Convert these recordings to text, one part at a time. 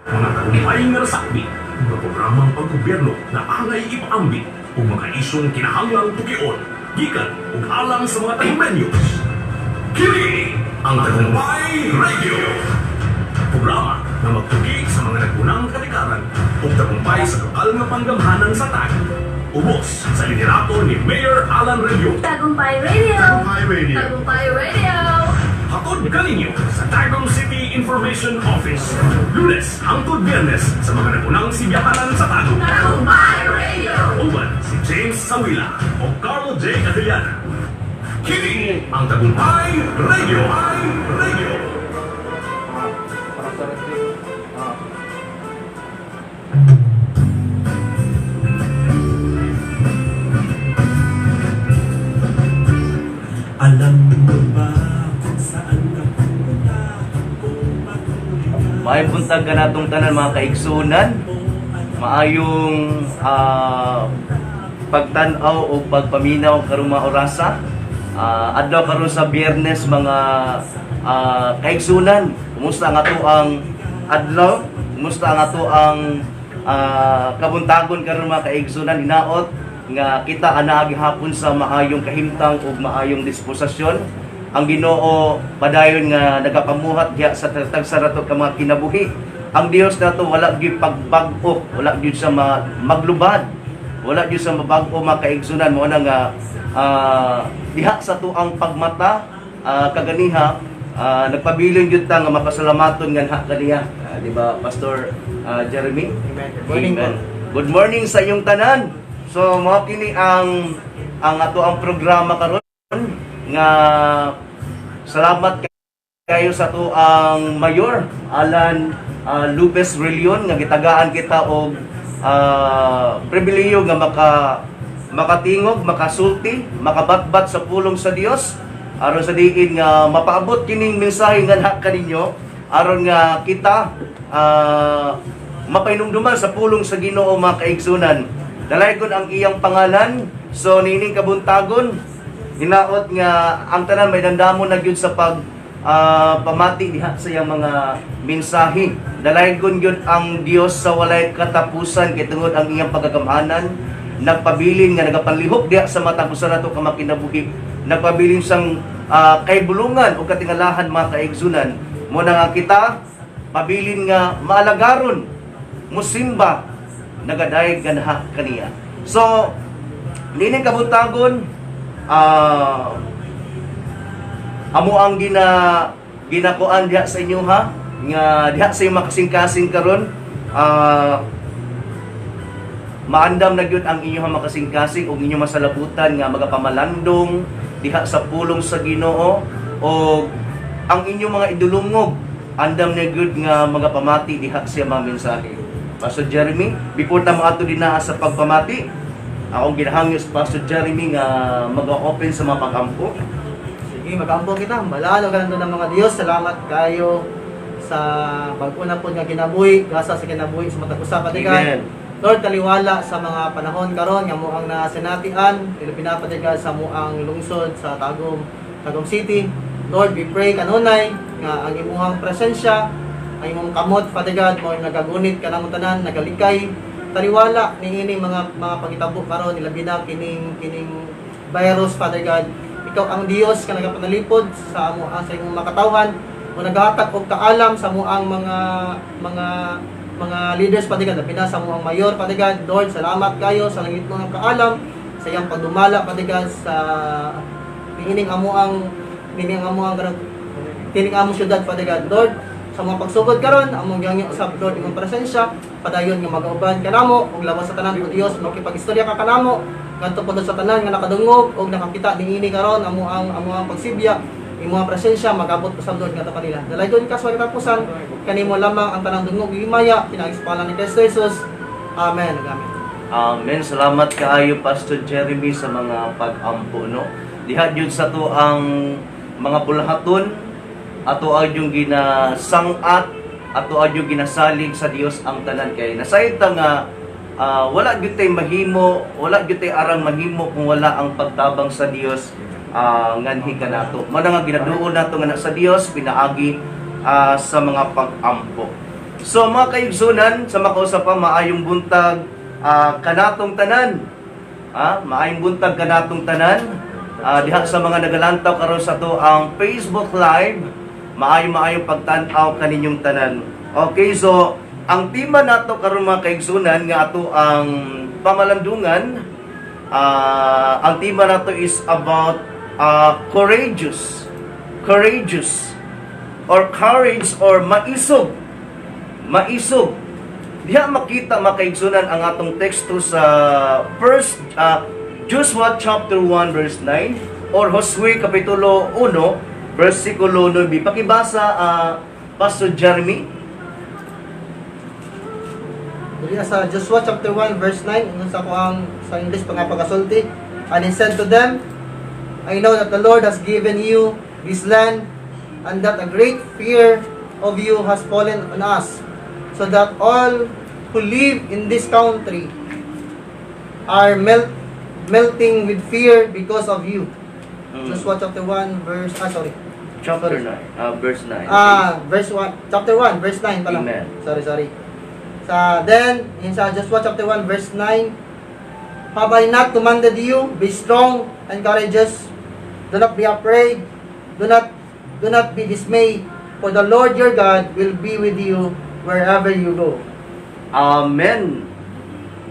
Mga tagumpay nga nasakbi, mga programang panggobyerno na angay ipaambit, ug mga isyong kinahanglang tukion, gikan ug alang sa mga Tagumenyos. Kini ang Tagumpay Radio. Programa na magtuki sa mga nagkunang katikaran ug tagumpay sa lokal nga panggamhanan sa Tagum. Ubos sa liderato ni Mayor Alan Revio. Tagumpay Radio! Tagumpay Radio. Tagumpay Radio! Hatod kaninyo sa Tagum City Information Office. Lunes hangtod Biyernes sa mga nagunang sibyahanan sa Tagum. Tagumpay Radio! Uban si James Sawila o Carlo J. Adriana. Kini ang Tagumpay Radio. Ay Radio. Para sa retreat. Ah. Alam mo ba kung saan ka pupunta kung patuloy ka? Maayong buntag kanatong tanan, mga kaigsunan. Maayong pagtan-aw o pagpaminaw karong mga orasa. Adlaw karon sa Biyernes, mga kaigsunan. Kumusta ang ato ang adlaw? Kumusta ang ato ang kabuntagon karon, mga kaigsunan? Hinaot nga kita anaa gihapon sa maayong kahimtang ug maayong disposisyon. Ang Ginoo padayon nga nagapamuhat diha sa tagsa nato ka mga kinabuhi. Ang Dios nato wala gyud pagbag-o, wala gyud sa maglubad. Wala gyud sa mabag-o, mga kaigsunan. Mo na nga diha sa tuang pagmata kaganiha, nagpabilin gyud ta nga mapasalamaton nganha kaniya. Di ba, Pastor Jeremy? Amen. Good morning po. Amen. Good morning sa inyong tanan. So mao kini ang ato ang programa karon nga salamat kayo sa ato ang Mayor Alan Lopez Relion nga gitagaan kita og pribilehiyo nga makatingog, makasulti, makabatbat sa pulong sa Dios aron sa diin nga mapaabot kining mensahe nga kaninyo aron nga kita mapahinumduman sa pulong sa Ginoo, mga kaigsunan. Dalaygon ang iyang pangalan. So niining kabuntagon, hinaot nga ang tanan may dandamon na gyud sa pag pamati diha sa iyang mga mensahe. Dalaygon gyud ang Dios sa walay katapusan kay tungod ang iyang pagkagamhanan nagpabilin nga nagapanlihok diha sa matag usa nato ka mga kinabuhi. Nagpabilin sang kaybulungan o katingalahan, mga kaigsunan. Mo na nga kita pabilin nga maalagaron, musimba, nagadayeg ganha kaniya. So niining kabuntagon, amo ang ginakuan diha sa inyo ha nga diha sa inyong makasing-kasing karon, maandam na gyud ang inyong makasing-kasing ug inyong masalabutan nga magapamalandong diha sa pulong sa Ginoo o ang inyong mga idulungog andam na gyud nga magapamati diha sa mga mensahe. Pastor Jeremy, before ta moadto dinha sa pagpamati, akong ginahangyo sa Pastor Jeremy nga mag-open sa mga pagampo. Sige, mag-ampo kita. Balaan ka ng mga Diyos. Salamat kayo sa bag-o na po nga kinabuhi, gasa sa kinabuhi sa matag usa ka. Amen. Lord, taliwala sa mga panahon karon nga muang nasinatian, pinapatigan sa muang lungsod sa Tagum, Tagum City. Lord, we pray kanunay nga ang imuhang presensya, ang imong kamot, Father God, mo nagagunit kanamo tanan, nagalikay. Taliwala niini mga pangitabo karon, ilabi na kining virus, Father God. Ikaw ang Dios nga nagapanalipod sa amo sa imong makatawhan o nagahatag og kaalam sa muang mga leaders, Father God, labi na sa muang mayor, Father God. Lord, salamat kayo sa langit mo ng kaalam sa iyang pagdumala, Father God, sa niining amuang kanang kining among syudad, Father God. Lord, sa mga pagsugod karon, among gihangyo sa Lord imong presensya padayon nga magauban kanamo ug lawas sa tanan, o Dios, makipag-istorya ka kanamo ngadto po sa tanan nga nakadungog og nakakita niini karon amo ang pagsibya. Imong presensya magabot usab, Lord, ngadto kanila. Dalaygon ka sa katapusan, kanimo lamang ang tanang dungog ug himaya pinaagi sa pangalan ni Kristo Jesus. Amen. Amen. Amen. Salamat kaayo, Pastor Jeremy, sa mga pag-ampo, no. Diha jud sa to ang mga bulahaton ato yung ginasangat, ato yung ginasalig sa Dios ang tanan kay nasayod ta nga wala gyud tay mahimo, wala gyud tay arang mahimo kung wala ang pagtabang sa Dios nganhi kanato. Mao na nga ginaduol nato nga sa Dios pinaagi sa mga pag-ampo. So mga kaigsunan, sa makausap pa, maayong buntag kanatong tanan. Maayong buntag kanatong tanan. Diha sa mga nagalantaw karon sa ato ang Facebook Live, maayong maayong pagtan-aw kaninyong tanan. Okay, so ang tema nato karon, mga kaigsunan, nga ato ang pamalandungan, ang tema nato is about courageous. Courageous or courage or maisog. Maisog. Diha makita, mga kaigsunan, ang atong teksto sa first Joshua chapter 1 verse 9 or Josue kapitulo 1 versikulo 9. Pakibasa, Pastor Jeremy. Dili sa Joshua chapter 1 verse 9, ingon sa kuang sa English pa nga pagkasulti, "And he said to them, I know that the Lord has given you this land and that a great fear of you has fallen on us, so that all who live in this country are melting with fear because of you." Joshua chapter 1 verse, sorry. Chapter Sorry. 9, verse 9. Verse 1, chapter 1, verse 9 pala. Amen. Sorry, sorry. Sa then in sa Joshua chapter 1 verse 9, "Have I not commanded you? Be strong and courageous. Do not be afraid. Do not be dismayed, for the Lord your God will be with you wherever you go." Amen.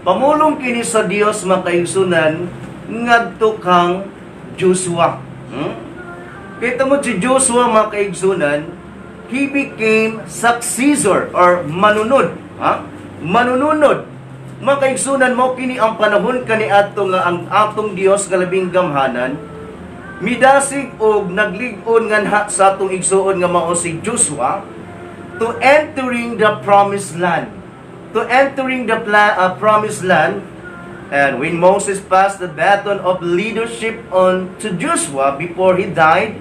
Pamulong kini sa Dios, mga kaigsunan, ngadto kang Joshua. Kita mo si Joshua, mga kaigsunan, he became successor or manunod. Ha? Manununod. Mga kaigsunan, mo kini ang panahon kaniadto nga ang atong Dios nga labing gamhanan midasig og naglig-on nganha sa atong igsuon nga mao si Joshua to entering the promised land. To entering the promised land, and when Moses passed the baton of leadership on to Joshua before he died,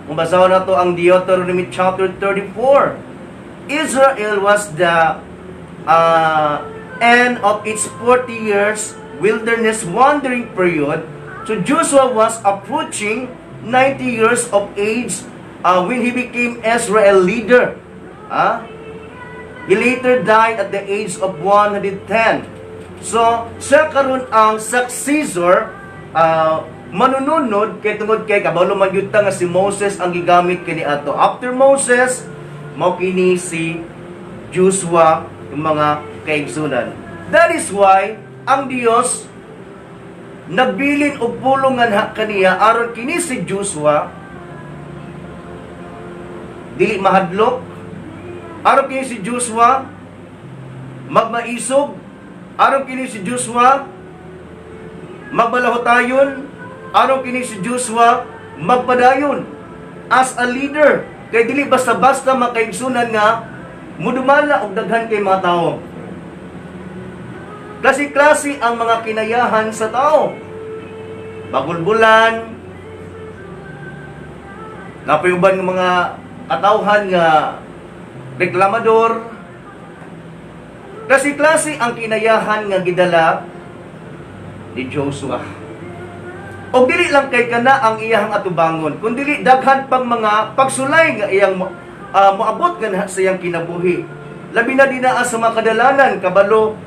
kung basahon na to ang Deuteronomy chapter 34, Israel was the end of its 40 years wilderness wandering period. So Joshua was approaching 90 years of age when he became Israel leader. He later died at the age of 110. So, siya karon ang successor, manununod kay tungod kay kabalo man gyud ta nga si Moses ang gigamit kini ato. After Moses, mao kini si Joshua, yung mga kaigsunan. That is why ang Dios nagbilin og pulong nganha kaniya aron kini si Joshua dili mahadlok, aron kini si Joshua magmaisog, aron kini si Joshua magbalahutayon, aron kini si Joshua magpadayon as a leader, kay dili basta-basta, makaigsunan, nga mudumala og daghan kay mga tao. Klase-klase ang mga kinayahan sa tao. Bagulbulan, napoy uban ng mga katawhan nga reklamador. Klase-klase ang kinayahan nga gidala ni Joshua. O dili lang kay kana ang iyang atubangon, kundi daghan pang mga pagsulay nga iyang moabot nga sa iyang kinabuhi. Labi na dinaa sa mga kadalanan, kabalo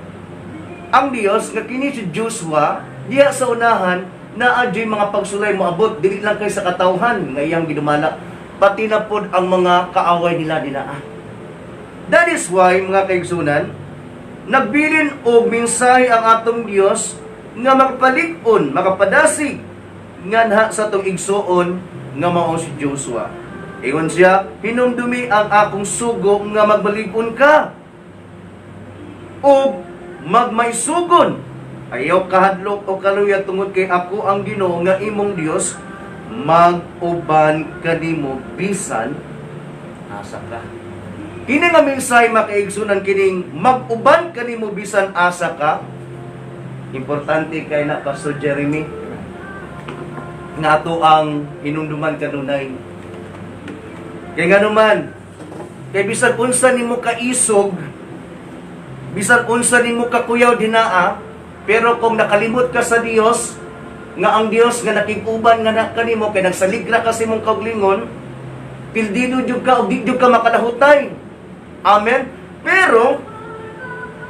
ang Dios nga kini si Joshua diha sa unahan naa dyo'y mga pagsulay moabot, dili lang kay sa katawhan nga iyang gidumala, pati na pod ang mga kaaway nila dinaa. That is why, mga kaigsunan, nagbilin og mensahe ang atong Dios nga makapalig-on, makapadasig nganha sa atong igsuon nga mao si Joshua. Ingon siya, "Hinumdumi ang akong sugo nga magbalig-on ka ug magmaisugon. Ayaw kahadlok o kaluya tungod kay ako ang Ginoo nga imong Dios mag-uban kanimo bisan asa ka." Kini nga mensahe, makaigsunan, kining mag-uban kanimo bisan asa ka, importante kay na, Pastor Jeremy, nga ato ang hinumduman kanunay. Kay nganuman, kay bisan unsa nimo kaisog, bisan unsa nimo kakuyaw dinaa, pero kung nakalimot ka sa Dios, nga ang Dios nga nakig-uban nga na kanimo kay nagsaligra ka sa imong kauglingon, pildido jud ka ug di jud ka makalahutay. Amen. Pero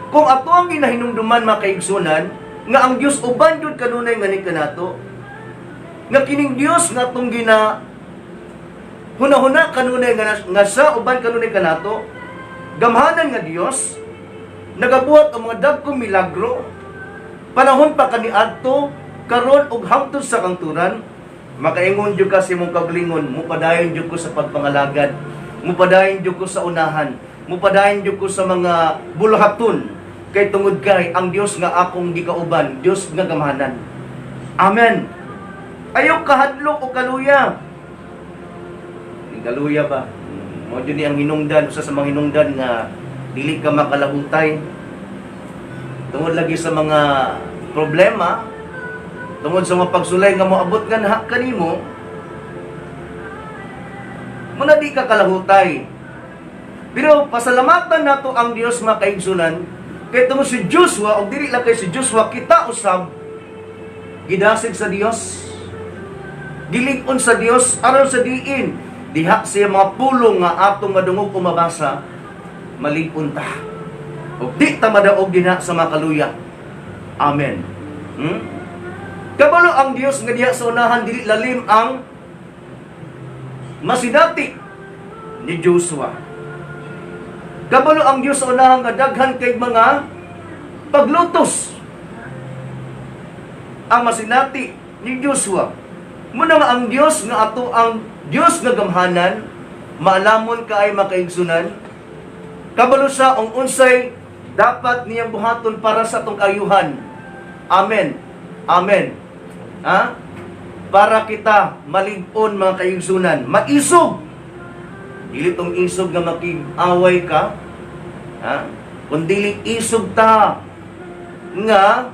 kung ato ang ginahinumduman, mga kaigsunan, nga ang Dios uban jud kanunay nga ni kanato, nga kining Dios nga atong gina hunahuna kanunay nga sa uban kanunay kanato, gamhanan nga Dios, nagabuhat ang mga dagkong milagro panahon pa kaniadto, karon ug hangtod sa kangturan, makaingon jud ka sa imong kaugalingon, "Mupadayon jud ko sa pagpangalagad, mupadayon jud ko sa unahan, mupadayon jud ko sa mga buluhaton, kay tungod kay ang Dios nga akong gikauban, Dios nga gamhanan." Amen. Ayaw kahadlok o kaluya. Ning kaluya ba? Mao jud ni ang hinungdan, usa sa mga hinungdan nga dili ka makalahutay tungod lagi sa mga problema, tungod sa mga pagsulay nga moabot nga naha kanimo muna, di ka kalahutay. Pero pasalamatan nato ang Dios, mga kaigsunan, kay tungod si Joshua, og dili lang kay si Joshua, kita usab gidasig sa Dios, gilig-on sa Dios, aron sa diin diha siya mga pulong nga atong madungog o mabasa, malig-on ta ug di ta madaog dinha sa mga kaluya. Amen. Kabalo ang Dios nga diha sa unahan dili lalim ang masinati ni Joshua. Kabalo ang Dios sa unahan nga daghan kay mga paglutos ang masinati ni Joshua. Muna nga ang Dios nga ato ang Dios nga gamhanan, maalamon ka ay makaigsunan. Kabalo siya ang unsay dapat niyang buhaton para sa atong kaayuhan. Amen. Amen. Ha? Para kita malig-on, mga kaigsunan, maisog. Dili tong isog nga makig-away ka. Ha? Kung dili isog ta nga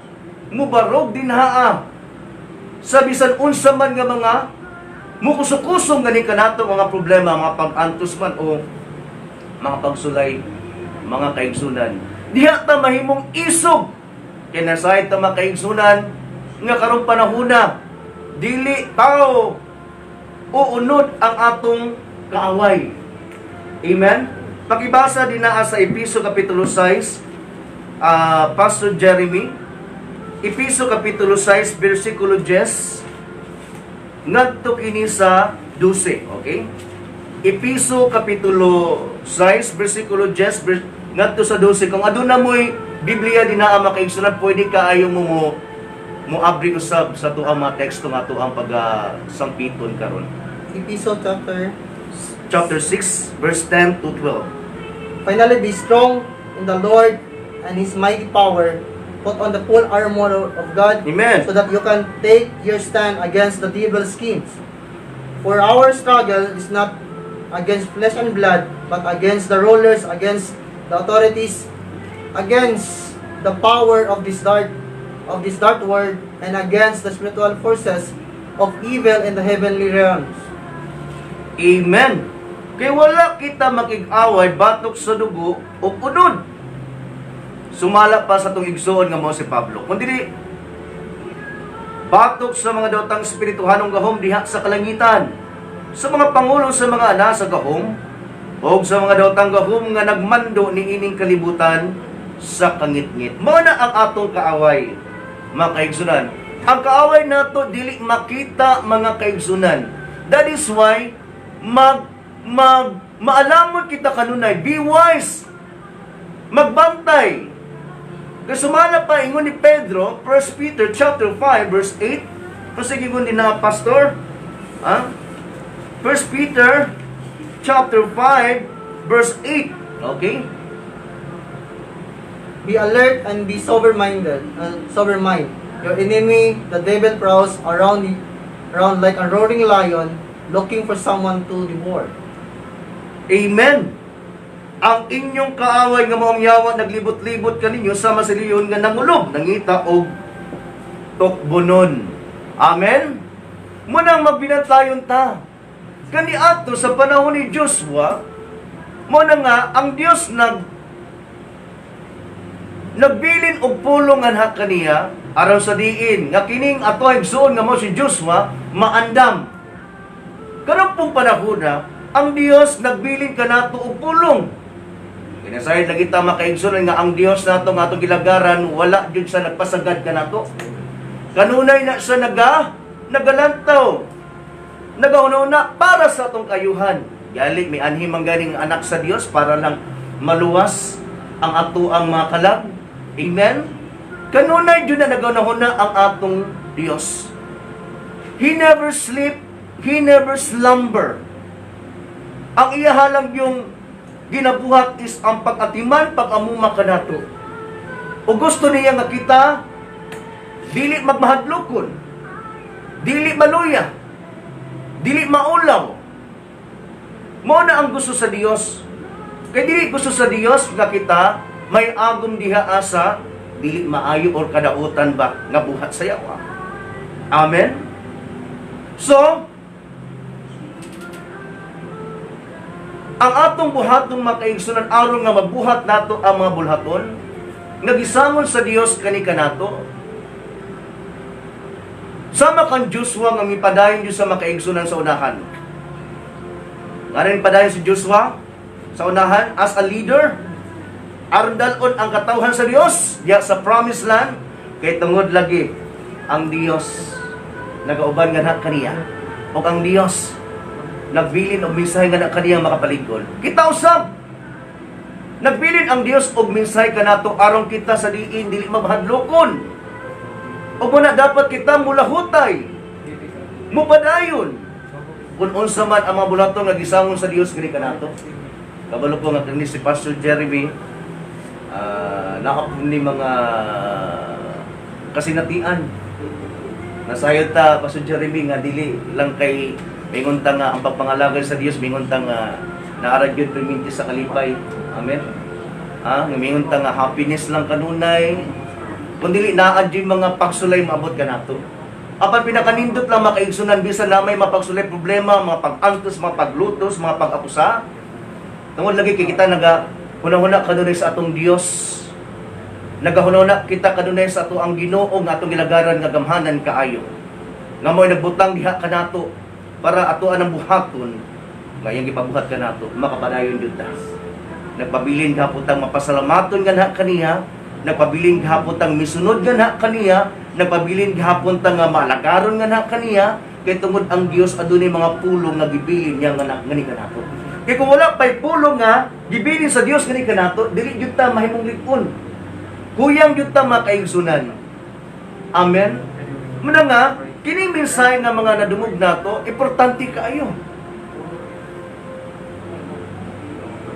mubarog dinhaa sa bisan unsa man nga mga mukusog-kusog nga ni kanato mga problema, mga pag-antos man o mga pagsulay, mga kaigsunan. Diha ta mahimong isog. Kay nasayod ta, mga kaigsunan, nga karong panahona dili tao uunod ang atong kaaway. Amen. Pakibasa dinaa sa Episo Kapitulo 6, Pastor Jeremy. Episo Kapitulo 6, versikulo 10 ngadto kini sa 12, okay? Episo Kapitulo 6, versikulo 10 ngadto sa 12. Kung aduna mo'y Biblia dinaa, mga kaigsunan, pwede kaayo mo mo abri usab sa tuang mga teksto nga tuang pag sampiton karon. Episo chapter Chapter 6 verse 10 to 12. Finally, be strong in the Lord and His mighty power. Put on the full armor of God Amen. So that you can take your stand against the devil's schemes. For our struggle is not against flesh and blood, but against the rulers, against the authorities, against the power of this dark world, and against the spiritual forces of evil in the heavenly realms. Amen. Kay wala kita makig-away batok sa dugo o unod. Sumala pa sa atong igsoon nga mao si Pablo. Kung dili batok sa mga daotang espirituhanong gahom diha sa kalangitan, sa mga pangulo sa mga ana sa gahom, o sa mga daotang gahom nga nagmando ni ining kalibutan sa kangitngit. Mao na ang atong kaaway, mga kaigsunan. Ang kaaway nato dili makita, mga kaigsunan. That is why mag mag maalamon kita kanunay, be wise. Magbantay. Kay sumala pa ingon ni Pedro, 1 Peter chapter 5 verse 8. Kasi ingon din na, pastor. Ha? 1 Peter chapter 5 verse 8. Okay? Be alert and be sober mind. Your enemy, the devil, prowls around like a roaring lion, looking for someone to devour. Amen. Ang inyong kaaway nga mao ang yawa naglibot-libot kaninyo sama sa leon nga nangulob, nangita og tukbonon. Amen. Munang magbinantayon ta. Kaniadto sa panahon ni Joshua, mo na nga ang Dios nagbilin og pulong anha kaniya aron sa diin nga kining ato igsoon nga mo si Joshua maandam. Karon pong panahon na, ang Dios nagbilin kanato og pulong. Kinasayod lagi ta, makaigsoon, nga ang Dios nato nga atong gilagaran, wala jud sa nagpasagad kanato. Kanunay na siya nagalantaw. Nagahuna para sa atong kayuhan. Gali may anhi man ganing anak sa Dios para lang maluwas ang ato ang mga kalag. Amen. Kanunay jud na nagahuna ang atong Dios. He never sleep, He never slumber. Ang iya lang yung ginabuhat is ang pag-atiman, pag-amuma kanato. O gusto niya nga kita dili magmahadlokon, dili maluya, dili maulaw. Mao na ang gusto sa Dios. Kay dili gusto sa Dios nga kita may agom diha asa dili maayo or kadautan ba nga buhat sa yawa. Amen. So, ang atong buhatong, makaigsunan, aron nga mabuhat nato ang mga bulhaton nga gisangon sa Dios kani kanato, sama kan Joshua nga mipadayon Dios sa makaigsunan sa unahan. Nga rin padayon si Joshua sa unahan as a leader aron dal-on ang katawhan sa Dios diya sa promised land, kay tungod lagi ang Dios nagauban nga kaniya ug ang Dios nagbilin og mensahe nga na kaniya makapaligol. Kita usab nagbilin ang Dios og mensahe kanato aron kita sa diin dili mabahadlokon. Ug muna dapat kita mulahutay, mupadayon kung unsa man ang mga bulaton nga gisangon sa Dios kini kanato. Kabalo ko nga kini si Pastor Jeremy nakapun ni mga kasinatian. Nasayod ta, Pastor Jeremy, nga dili lang kay mingon ta nga ang pagpangalagad sa Dios, mingon ta nga naara gyud perminti sa kalipay. Amen. Ah, nga mingon ta nga happiness lang kanunay. Kun dili, naa gyud mga pagsulay maabot kanato. Apan pinakanindot lang, makaigsunan, bisan na may mapagsulay, problema, mga pag-antos, mga paglutos, mga pag-akusa. Tungod lagi kay kita naga hunahuna kanunay sa atong Dios. Nagahunahuna kita kanunay sa ato ang Ginoo nga atong gilagaran nga gamhanan kaayo. Nga mo'y nagbutang diha kanato para ato ang buhaton nga iyang gipabuhat kanato, makapadayon jud ta. Nagpabilin gihapon tang mapasalamaton nga na kaniya, nagpabilin gihapon tang misunod nga na kaniya, nagpabilin gihapon tang nga maalagaron nga na kaniya, kay tungod ang Dios adunay mga pulong nga gibilin niya nga ngani kanato. Kay kung wala pay pulong nga gibilin sa Dios ngani kanato, dili jud ta mahimong lig-on. Kuyang jud ta, makaigsunan. Amen. Muna nga kini mensahe nga mga nadungog nato, importante kaayo.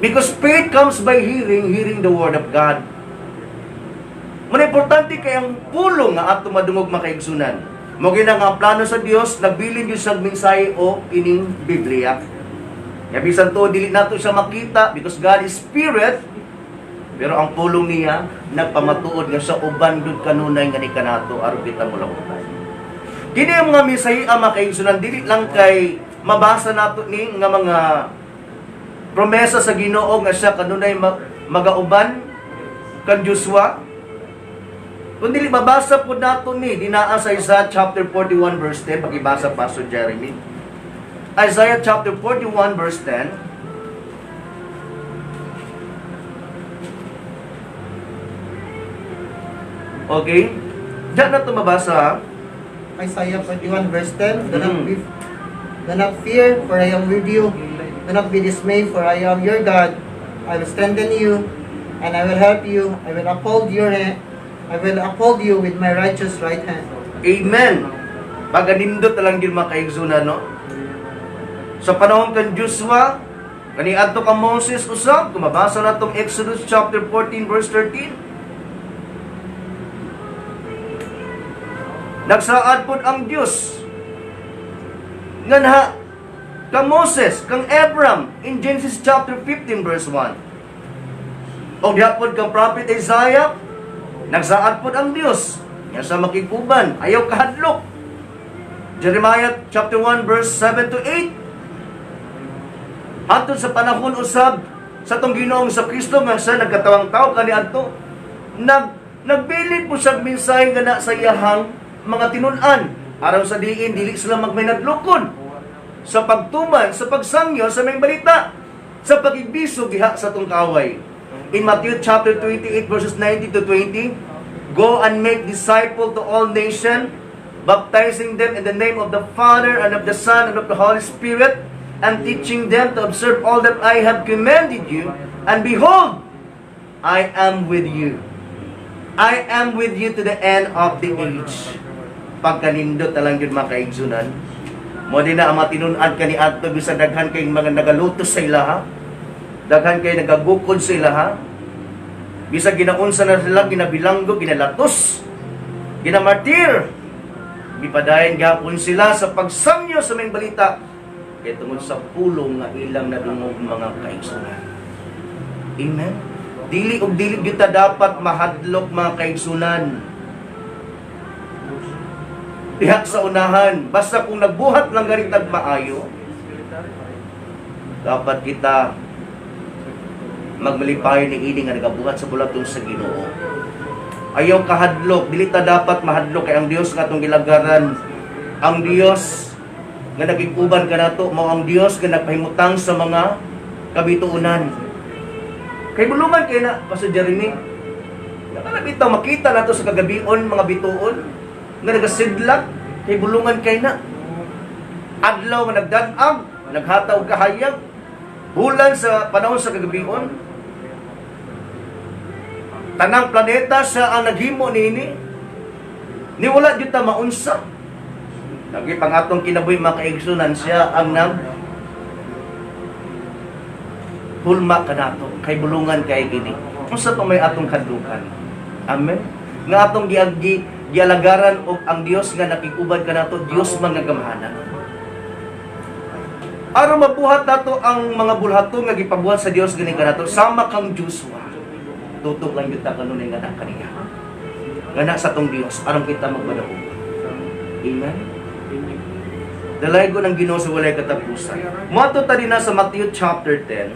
Because faith comes by hearing, hearing the word of God. Muna importante kay ang pulong nga ato madungog, makaigsunan. Mo gina nga ang plano sa Dios, nagbilin gyud sa mensahe o ining Biblia. Ya bisan to dili nato siya makita because God is spirit, pero ang pulong niya nagpamatuod nga sa uban gud kanunay nga ni kanato aron kita molahutay. Kini ang mga mensahe ang makaigsunan, dili lang kay mabasa nato ni nga mga promesa sa Ginoo nga siya kanunay magauban kan Joshua. Kung dili mabasa po nato ni dinaa sa Isaiah chapter 41 verse 10, pakibasa, Pastor Jeremy. Isaiah chapter 41 verse 10. Okay? Diyan na ito mabasa, ha? Isaiah 41 verse 10, Do not fear, for I am with you. Do not be dismayed, for I am your God. I will strengthen you, and I will help you. I will uphold you with my righteous right hand. Amen. Paganindot na lang yun, mga kaigsunan, no? Sa panahon kan Joshua, kani adto ka Moses usab, kung mabasa na itong Exodus chapter 14 verse 13. Nagsaad pod ang Dios nganha kang Moses, kang Abram in Genesis chapter 15 verse 1. O diha pod kang prophet Isaiah, nagsaad pod ang Dios nga sa makiguban, ayaw kahadlok. Jeremiah chapter 1 verse 7 to 8. Hantod sa panahon usab sa tong Ginoong sa Kristo nga siya nagkatawang tao kaniadto, nagbilin po siya mensahe nga na sa iyahang mga tinun-an aron sa diin dili sila magmahinadlokon sa pagtuman sa pagsangyo sa may balita, sa pagigbiso diha sa tong kaaway. In Matthew chapter 28 verses 19 to 20, "Go and make disciple to all nation, baptizing them in the name of the Father and of the Son and of the Holy Spirit, and teaching them to observe all that I have commanded you. And behold, I am with you. I am with you to the end of the age." Pagkanindot na lang yun, mga kaigsunan. Mao din na ang mga tinun-an kaniadto, bisan daghan kay mga nagalutos sa ilaha. Daghan kay nagagukod sa ilaha. Bisag ginaunsa na sila, ginabilanggo, ginalatos, ginamartir. Gipadayon gapon sila sa pagsangyo sa maayong balita kay tungod sa pulong nga ilang nadungog, mga kaigsunan. Amen. Dili ug dili gyud ta dapat mahadlok, mga kaigsunan. Diha sa unahan, basta kung nagbuhat lang ganit maayo, dapat kita magmalipay ni ini nga nagabuhat sa bulaton sa Ginoo. Ayaw kahadlok, dili ta dapat mahadlok kay ang Dios nga atong gilagaran, ang Dios nga naging uban kanato, mao ang Dios nga nagpahimutang sa mga kabituonan. Kay buluman kay na, Pastor Jeremy, nakalabitaw makita nato sa kagabion mga bituon nga nagasidlak, kay bulungan kay na. Adlaw nga nagdan-ag, naghataw kahayag, bulan sa panahon sa kagabion. Tanang planeta, siya ang naghimo niini. Ni wala gyud ta maunsa. Lagi pang atong kinabuhi, mga kaigsunan, siya ang nag hulma kanato, kay bulungan kay gini. Unsa pa may atong kadlukan? Amen. Nga atong giagi gialagaran og ang Dios nga nakig-uban kanato, Dios man nga gamhanan. Aron mabuhat nato ang mga bulhaton nga gipabuhat sa Dios gani kanato, sama kang Joshua. Tutok lang gyud ta kanunay nga kaniya. Nga na sa atong Dios aron kita magpadaog. Amen. Dalaygon ang Ginoo sa walay katapusan. Moadto ta din na sa Matthew chapter 10.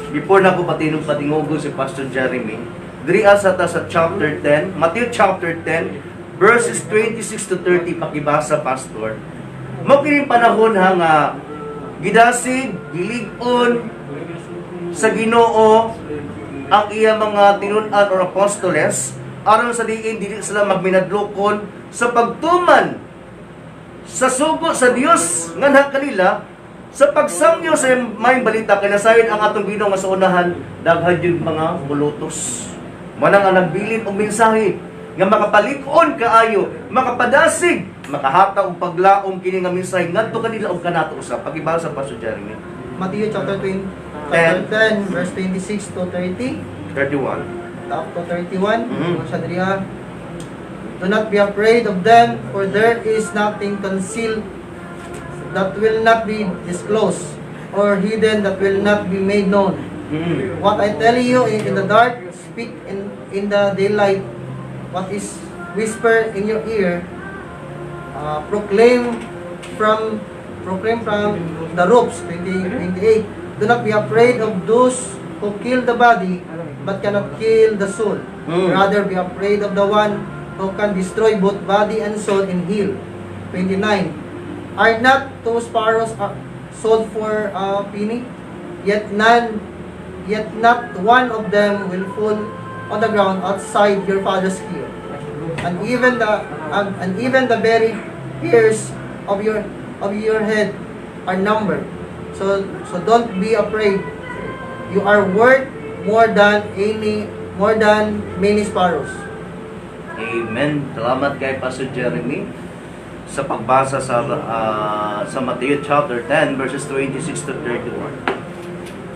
Before na ko patinog patingogon si Pastor Jeremy, diri sa ta sa chapter 10, Matthew chapter 10, verses 26 to 30, pakibasa, Pastor. Mao kining panahon ha nga gidasig, gilig-on sa Ginoo ang iya mga tinun-an or apostoles aron sa diin dili sila magminadlokon sa pagtuman sa sugo sa Dios nganha kanila sa pagsangyo sa maayong balita, kay nasayon ang atong Ginoo nga sa unahan daghan yung mga mulutos. Manang ang nagbilin og mensahe nga makapalig-on kaayo, makapadasig, makahata og paglaom kini nga mensahe ngadto kanila og kanato usab. Pakibasa, Pastor Jeremy. Matthew chapter 20, chapter 10, verse 26 to 30, 31. Up to 31. Sa diri ha. "Do not be afraid of them, for there is nothing concealed that will not be disclosed, or hidden that will not be made known. What I tell you in the dark, speak in the daylight. What is whispered in your ear, proclaim from the roofs." 20, 28. "Do not be afraid of those who kill the body, but cannot kill the soul. Rather be afraid of the one who can destroy both body and soul in hell." 29. "Are not two sparrows sold for a penny? Yet not one of them will fall on the ground outside your Father's care. And even the very hairs of your head are numbered. So don't be afraid. You are worth more than many sparrows." Amen. Salamat kay Pastor Jeremy sa pagbasa sa Matthew chapter 10 verses 26 to 31.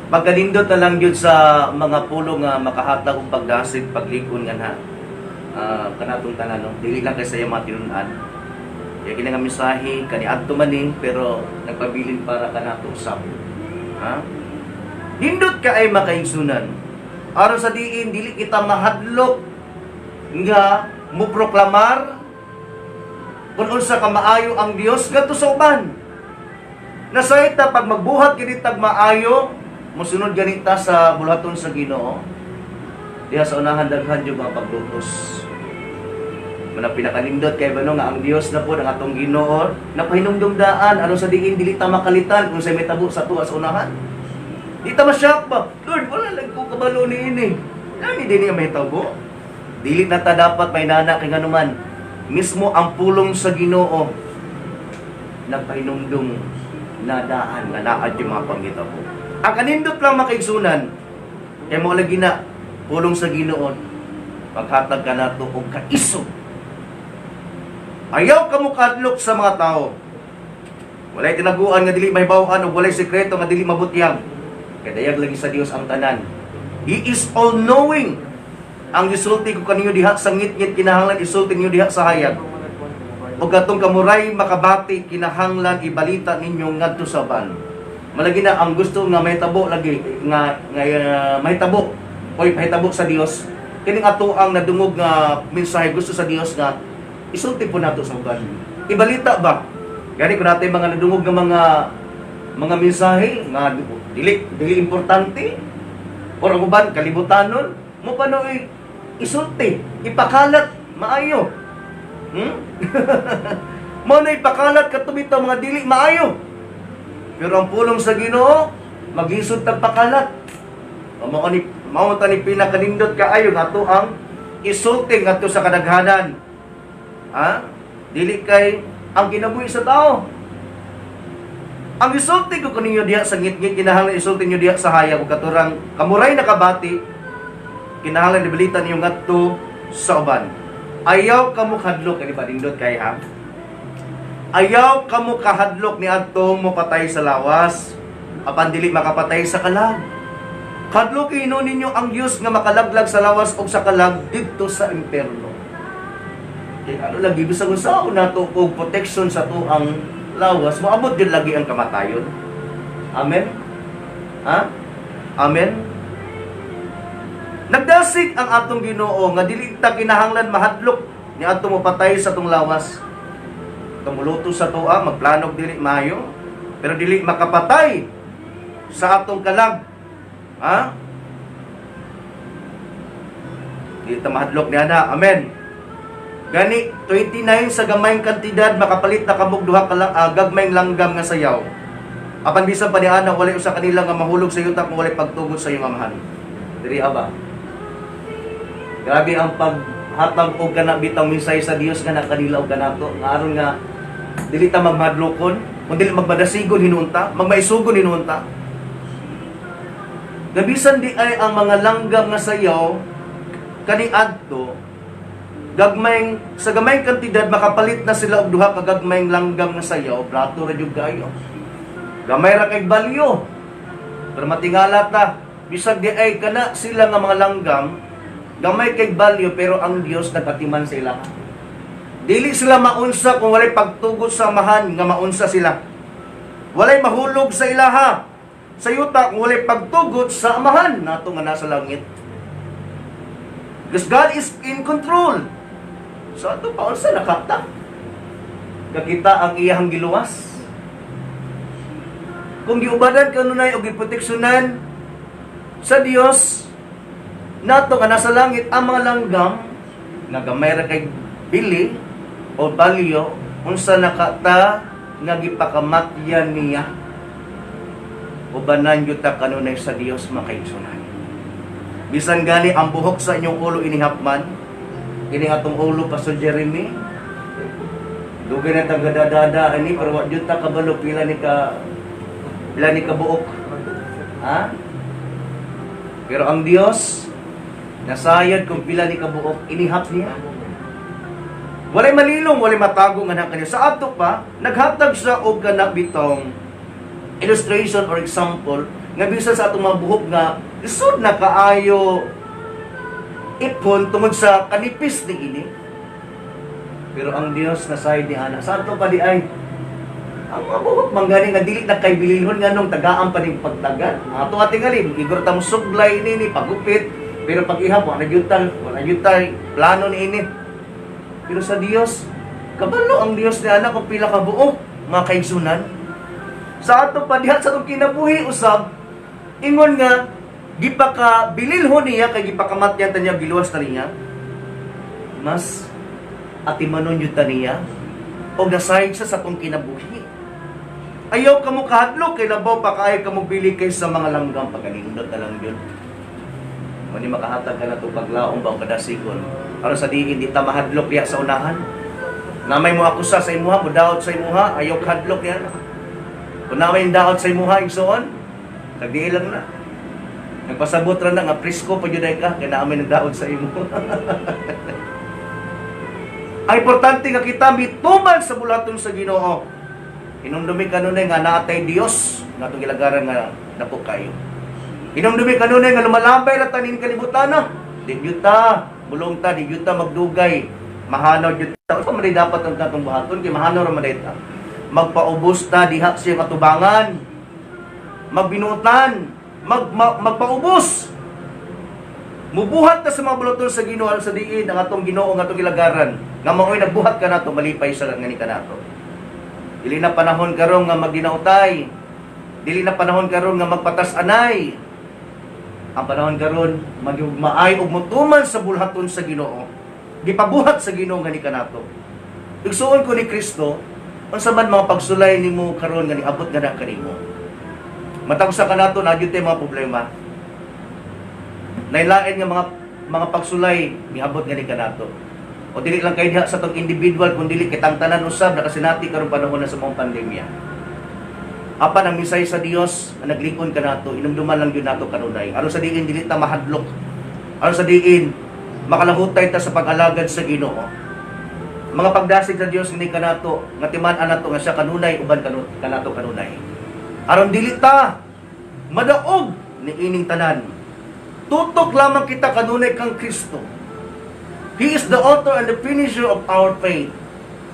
Pagkanindot na lang yun sa mga pulong nga makahatag og pagdasig, paglikon nga na kanatong tanan, no? Dili lang kay sa iyang mga tinun-an. Kaya kini nga mensahe kaniadto man ni, pero nagpabilin para kanato usab. Ha? Nindot ka ay makaigsunan. Aron sa diin dili kita mahadlok nga muproklamar kung unsa ka maayo ang Dios ngadto sa uban. Nasayod ta pag magbuhat kini tag maayo, mosunod ganita sa bulhaton sa Ginoo. Diha sa unahan daghan yung mga paglutos. Mana pinakanindot kay bano nga ang Dios na po ang atong Ginoo napahinumdum daan aron sa diin dili ta makalitan kung sa may tabo sa tuwa sa unahan. Di ta ma-shock ba? Lord, wala lang ko kabalo niini. Lani din niya may tabo. Dili na ta dapat may nana kay nganuman. Mismo ang pulong sa Ginoo nagpahinumdum na daan nga naad yung mga panghitabo. Ang kanindot lang makaigsunan, kay mo lagi na pulong sa Ginoo, paghatag ka nato og kaisog. Ayaw ka mo kadlok sa mga tao. Walay tinaguan nga dili mahibaw-an ug walay sekreto nga dili mabutyag. Kay dayag lagi sa Dios ang tanan. He is all knowing. Ang gisulti ko kaninyo diha sa ngitngit, kinahanglan isulti ninyo diha sa hayag. Ug atong kamuray makabati, kinahanglan ibalita ninyo ngadto sa ban. Malagi na ang gusto nga mahitabo lagi nga nga mahitabo oy pahitabo sa Dios. Kining ato ang nadungog nga mensahe, gusto sa Dios nga isulti po nato sa uban. Ibalita ba? Gani ko natin mga nadungog nga mga mensahe nga dili dili importante or ang uban kalibutanon mo pa no isulti, ipakalat maayo. Mo na ipakalat katong mga dili maayo. Pero ang pulong sa Ginoo, maglisod tag pakalat. Mao ni mao ta ni pinakanindot kaayo nga ato ang isulti ngadto sa kadaghanan. Ha? Dili kay ang kinabuhi sa tao. Ang isulti ko kaninyo diha sa ngitngit, kinahanglan isulti niyo diha sa hayag ug katurang kamuray nakabati, kinahanglan ibalita niyo ngadto sa uban. Ayaw kamo kadlok ani ba nindot kay ha? Ayaw kamo kahadlok ni adtong mopatay sa lawas, apan dili makapatay sa kalag. Kadlok ino ninyo ang Dios nga makalaglag sa lawas og sa kalag didto sa impierno. Kay ano lagi bisag unsaon nato og protection sa tuang lawas, moabot din lagi ang kamatayon. Amen. Ha? Amen. Nagdasig ang atong Ginoo nga dili ta kinahanglan mahadlok ni adto mopatay sa atong lawas. Tumuluto sa tuwa, magplanog dili maayo, pero dili makapatay sa atong kalag. Ha? Dili ta mahadlok ni ana. Amen. Gani 29 sa gamayng kantidad makapalit na kamog duha ka gagmayng langgam nga sayaw. Apan bisan pa ni ana, walay usa kanila nga mahulog sa yuta kung walay pagtugot sa iyong Amahan. Diri aba. Grabe ang paghatag og kana bitang mensahe sa Dios nga nakanila og kanato nga aron nga dili ta magmadlokon, kung dili magmadasigon hinunta, magmaisugon hinunta. Gabisan di ay ang mga langgam nga sayaw kani adto gagmayng sa gamayng kantidad makapalit na sila og duha ka gagmayng langgam nga sayaw, brato ra jud kaayo. Gamay ra kay balyo. Pero matingala ta, bisag di ay kana sila nga mga langgam gamay kay balyo, pero ang Dios nagatiman sa ila. Dili sila maunsa kung walay pagtugot sa Amahan nga maunsa sila. Walay mahulog sa ilaha sa yuta kung walay pagtugot sa Amahan nato nga nasa langit. Because God is in control. So ato pa, unsa nakata? Kakita ang iyahang giluwas. Kung giubadan kanunay og giproteksyonan sa Dios nato nga nasa langit ang mga langgam nga gamay ra kay bili o balyo, unsa nakata nga gipakamatyan niya? Ubanan gyud ta kanunay sa Dios, makaigsunan. Bisan gani ang buhok sa inyong ulo inihapman, kini atong ulo, Pastor Jeremy, dugay na tang gadadada ani, pero wa jud ta kabalo pila ni ka buok. Ha? Pero ang Dios nasayad kung pila ni ka buok inihap niya. Walay malilong, walay matago nga kaniya. Sa ato pa, naghatag siya og kana bitong illustration or example nga bisan sa atong mga buhok nga lisod na kaayo ipon tungod sa kanipis ni ini. Pero ang Dios nasayad ni ana. Sa ato pa di ay ang mga buhok manggani nga dili na kay bililhon, nganong tagaan pa ning pagtagan. Ato ating igor ta mo suglay nini pagupit, pero pag ihap wala gyud ta plano ni ini. Pero sa Dios, kabalo ang Dios ni ana kung pila ka buok, mga kaigsunan. Sa ato pa diha sa atong kinabuhi usab, ingon nga gipaka bililhon niya kay gipakamatyan ta niya, giluwas ta niya. Mas atimanon yun ta niya o nasayod siya sa atong kinabuhi. Ayaw ka mo kahadlok kay labaw pa kaayo ka mo bili kay sa mga langgam, pagkanindot na lang yun. Mani makahatag ka na itong paglaom ba o kadasigon. Aron sa diin di ta mahadlok diha sa unahan. Namay mo akusa sa imuha, mudaot sa imuha, ayaw kahadlok yan. Kung namay daot sa imuha, igsoon, tagdiin lang na. Nagpasabot ra na nga presko pa jud ay ka kay naamay nagdaot sa imo. Ang importante nga kita mituman sa bulaton sa Ginoo. Hinumdumi kanunay nga naatay Dios nga atong gilagaran nga dako kayo. Hinumdumi kanunay nga lumalabay ra tanin kalibutan na. Di gyud ta bulong ta, di gyud ta magdugay. Mahanaw gyud ta. Unsa man dapat ang atong buhaton kay mahanaw ra man ta. Magpaubos ta diha sa iyang atubangan. Magbinutan, magpaubos. Mubuhat ta sa mga buluton sa Ginoo aron sa diin ang atong Ginoo nga atong gilagaran. Nga mao'y nagbuhat ka nato, malipay sa nga ni kanato. Dili na panahon karon nga magdinautay. Dili na panahon karon nga magpatas-anay. Ang panahon karon magyugmaay ug motuman sa bulhaton sa Ginoo. Gipabuhat sa Ginoo nga ni kanato. Igsuon ko ni Kristo, unsa man mga pagsulay nimo karon nga niabot nga na kanimo. Matag usa kanato na gyud tay mga problema. Nailain nga mga pagsulay niabot nga ni kanato. O dili lang kay diha sa tong individual kun dili kitang tanan usab nakasinati karong panahon na sa mga pandemya. Apan ang misay sa Dios ang naglikon kanato, inumduman lang gyud nato kanunay. Aron sa diin dili ta mahadlok. Aron sa diin makalahutay ta sa pag-alagad sa Ginoo. Mga pagdasig sa Dios hindi kanato nga timan-an nato nga siya kanunay uban kanato kanunay. Aron dili ta madaog ni ining tanan. Tutok lamang kita kanunay kang Kristo. He is the author and the finisher of our faith.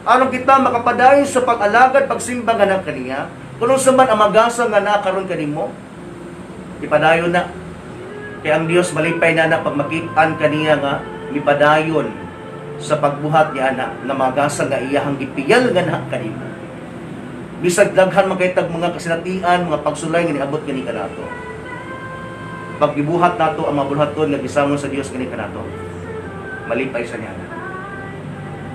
Aron kita makapadayon sa pag-alagad, pagsimba nga na kaniya, kung unsa man ang magasa nga naa karon kanimo, ipadayon na. Kay ang Dios malipay na na pag makit-an kaniya nga mipadayon sa pagbuhat niya na nga magasa nga iyahang gipiyal nga na kanimo. Bisag daghan man kay tag mga kasinatian, mga pagsulay nga niabot kani kanato. Paggibuhat nato ang mga bulhaton nga gisamon sa Dios kani kanato, malipay sa niya.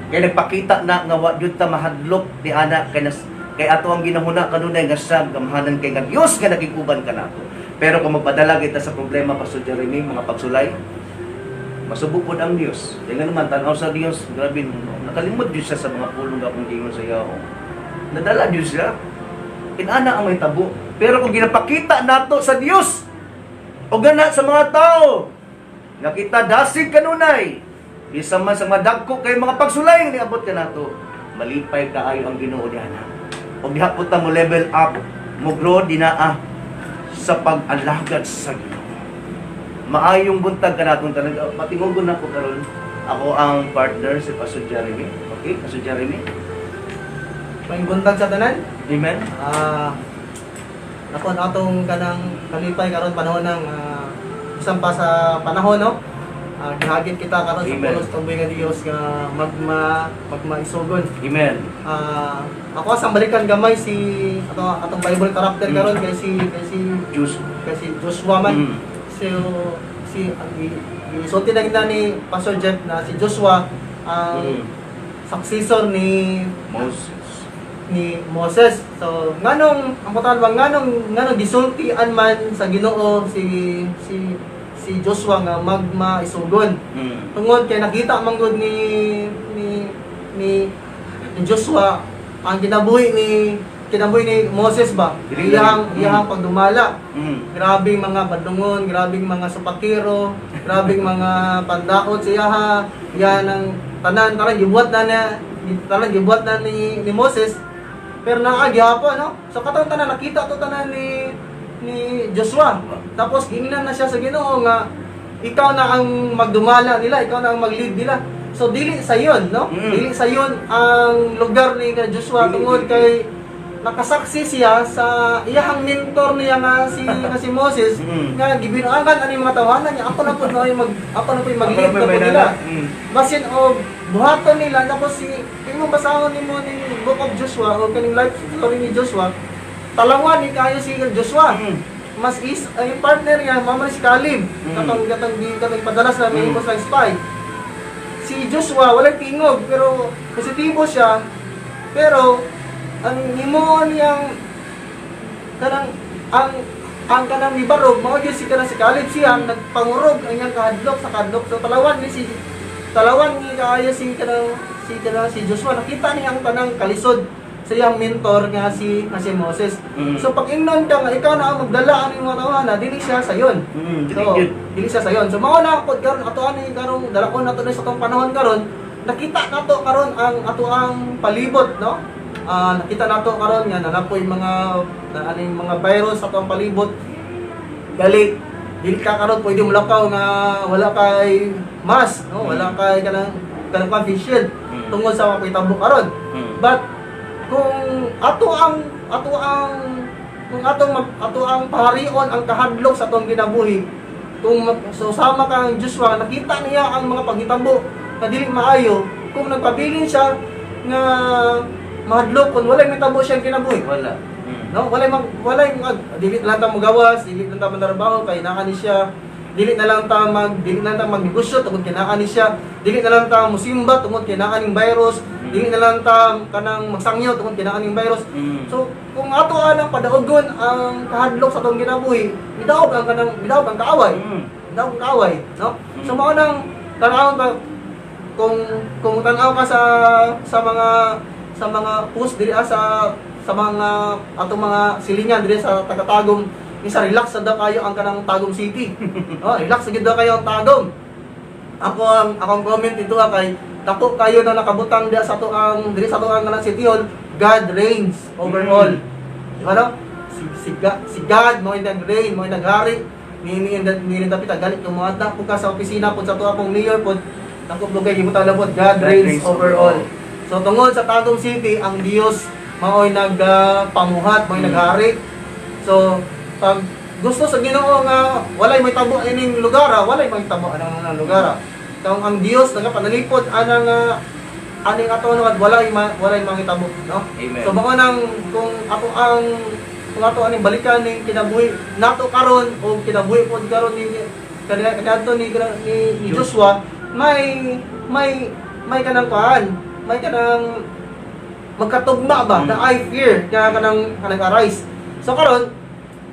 Kay nagpakita na nga wa gyud ta mahadlok ni ana kay nas, kay ato ang ginahuna kanunay nga siya gamhanan kay nga Dios nga nakiguban kanato. Pero kung magpadala kita sa problema, Pastor Jeremy, mga pagsulay, masubo pod ang Dios. Kaya nga naman tan-aw sa Dios, grabe no, nakalimot gyud siya sa mga pulong nga akong giingon sa iya. Nadala gyud siya. Inana ang may tabo. Pero kung ginapakita nato sa Dios o gana sa mga tao, nakita dasig kanunay, bisan man sa madagko kay mga pagsulay nga niabot kanato, malipay kaayo ang Ginoo diha. Og diha po ta mo level up, mo grow dinaa sa pag-alagad sa Ginoo. Maayong buntag kanatong tanan. Patingugon na ko karon. Ako ang partner si Pastor Jeremy. Okay, Pastor Jeremy. Maayong buntag sa tanan. Amen. Ako ang atong kanang kalipay karon panahon ng bisan pa sa panahon, no. Gihagit kita karon sa Amen. pulos tumboy nga Dios nga magmaisugon. Amen. Ako sa balikan gamay si ato atong Bible character karon kay si Diyos. Kay si Joshua man. So si ang gisulti na kita ni Pastor Jeff na si Joshua ang successor ni Moses. Ni Moses. So nganong ang patan ba nganong gisultian man sa Ginoo si Joshua nga magmaisugon? Tungod kay nakita man gud ni Joshua ang kinabuhi ni Moses ba? Dili Iyang lang. iyang pagdumala. Grabing mga bandungon, grabing mga supakiro, grabing mga pandaot siya ha. Yan ang tanan tanan gibuhat na niya, tanan gibuhat na ni Moses. Pero naa gihapon, no? So katong tanan nakita to tanan ni Joshua. Tapos giingnan na siya sa Ginoo nga ikaw na ang magdumala nila, ikaw na ang mag-lead nila. So dili sa yon, no? Dili sa yon ang lugar ni Joshua Dili, tungod dili. kay nakasaksi siya sa iyahang mentor niya nga si Moses nga gibinuangan ani mga tawanan niya, ako na po no mag ako na po mag-lead Ako na po may nila nana. Basin og buhaton nila. Tapos si imong basahon nimo ning Book of Joshua o kaning life story ni Joshua, talawan ni kayo si Joshua. Mas is ay yung partner niya mama ni si Caleb, katong padalas na may mm. Spy si Joshua, walay tingog pero positibo siya, pero ang himuon niyang Kanang ang kanang mibarog mao gyud si kanang si Caleb, siya ang nagpangurog ang iyang kahadlok sa kahadlok. So talawan ni si talawan ni kaayo si kanang si Joshua, nakita niya ang tanang kalisod sa iyang mentor nga si Moses. So pag ingnon ka nga ikaw na ang magdala ani mga tawhana, dili siya sayon. Dili So, gyud. dili siya sayon. So mao na pod karon ato ani karong dalakon nato ni sa atong panahon karon, nakita nato karon ang ato ang palibot, no? Ah, nakita nato karon nga nanapoy mga na aning mga virus sa atong palibot. Gali dili ka karon pwede molakaw nga wala kay mask, no? Wala kay kanang kanang kwan, face shield tungod sa mga karon. But kung ato ang kung atong ato ang paharion ang kahadlok sa atong kinabuhi, kung so sama kang Joshua, nakita niya ang mga paghitabo na dili maayo, kung nagpabilin siya nga mahadlok kung walay mitabo siyang kinabuhi, Wala. No, walay mag dili na lang ta mogawas, dili na lang ta mantrabaho kay naa ni siya, dili na lang ta magnegosyo tungod kay naa ni siya, dili na lang ta musimba tungod kay naa ning virus, dili na lang ta kanang magsangyaw tungod kay naa ning virus. So kung ato anang padaogon ang kahadlok sa atong kinabuhi, midaog ang kanang midaog ang kaaway, midaog ang kaaway, no? So mao nang tan-awon ta kung tan-aw ka sa mga post diri sa mga atong mga silingan diri sa taga-Tagum, isa relax na daw kayo ang kanang Tagum City. Oh, relax na gid daw kayo ang Tagum. Ako ang akong comment dito kay dako kayo na nakabutang diha sa ato ang diri sa ato ang kanang City Hall, "God reigns over all." Di ba, no? Si God mo nag-reign, mo naghari. Ni ni dapit galit kung mga po ka sa opisina pod sa ato akong mayor pod, dako po kay gibutang pod, "God reigns over all." So tungod sa Tagum City, ang Dios mao'y nagpamuhat, mao'y naghari. So pag gusto sa Ginoo nga walay may tabo ining lugar, walay may tabo anang ang lugar. Kung ang Dios nagapanalipod anang aning ato no, walay mangitabo, no? Amen. So bako nang kung ato aning balikan ning kinabuhi nato karon o kinabuhi pod karon ni kanila kadto ni Joshua, may kanang kuan, may kanang magkatugma ba na I fear nga kanang kanang arise. So karon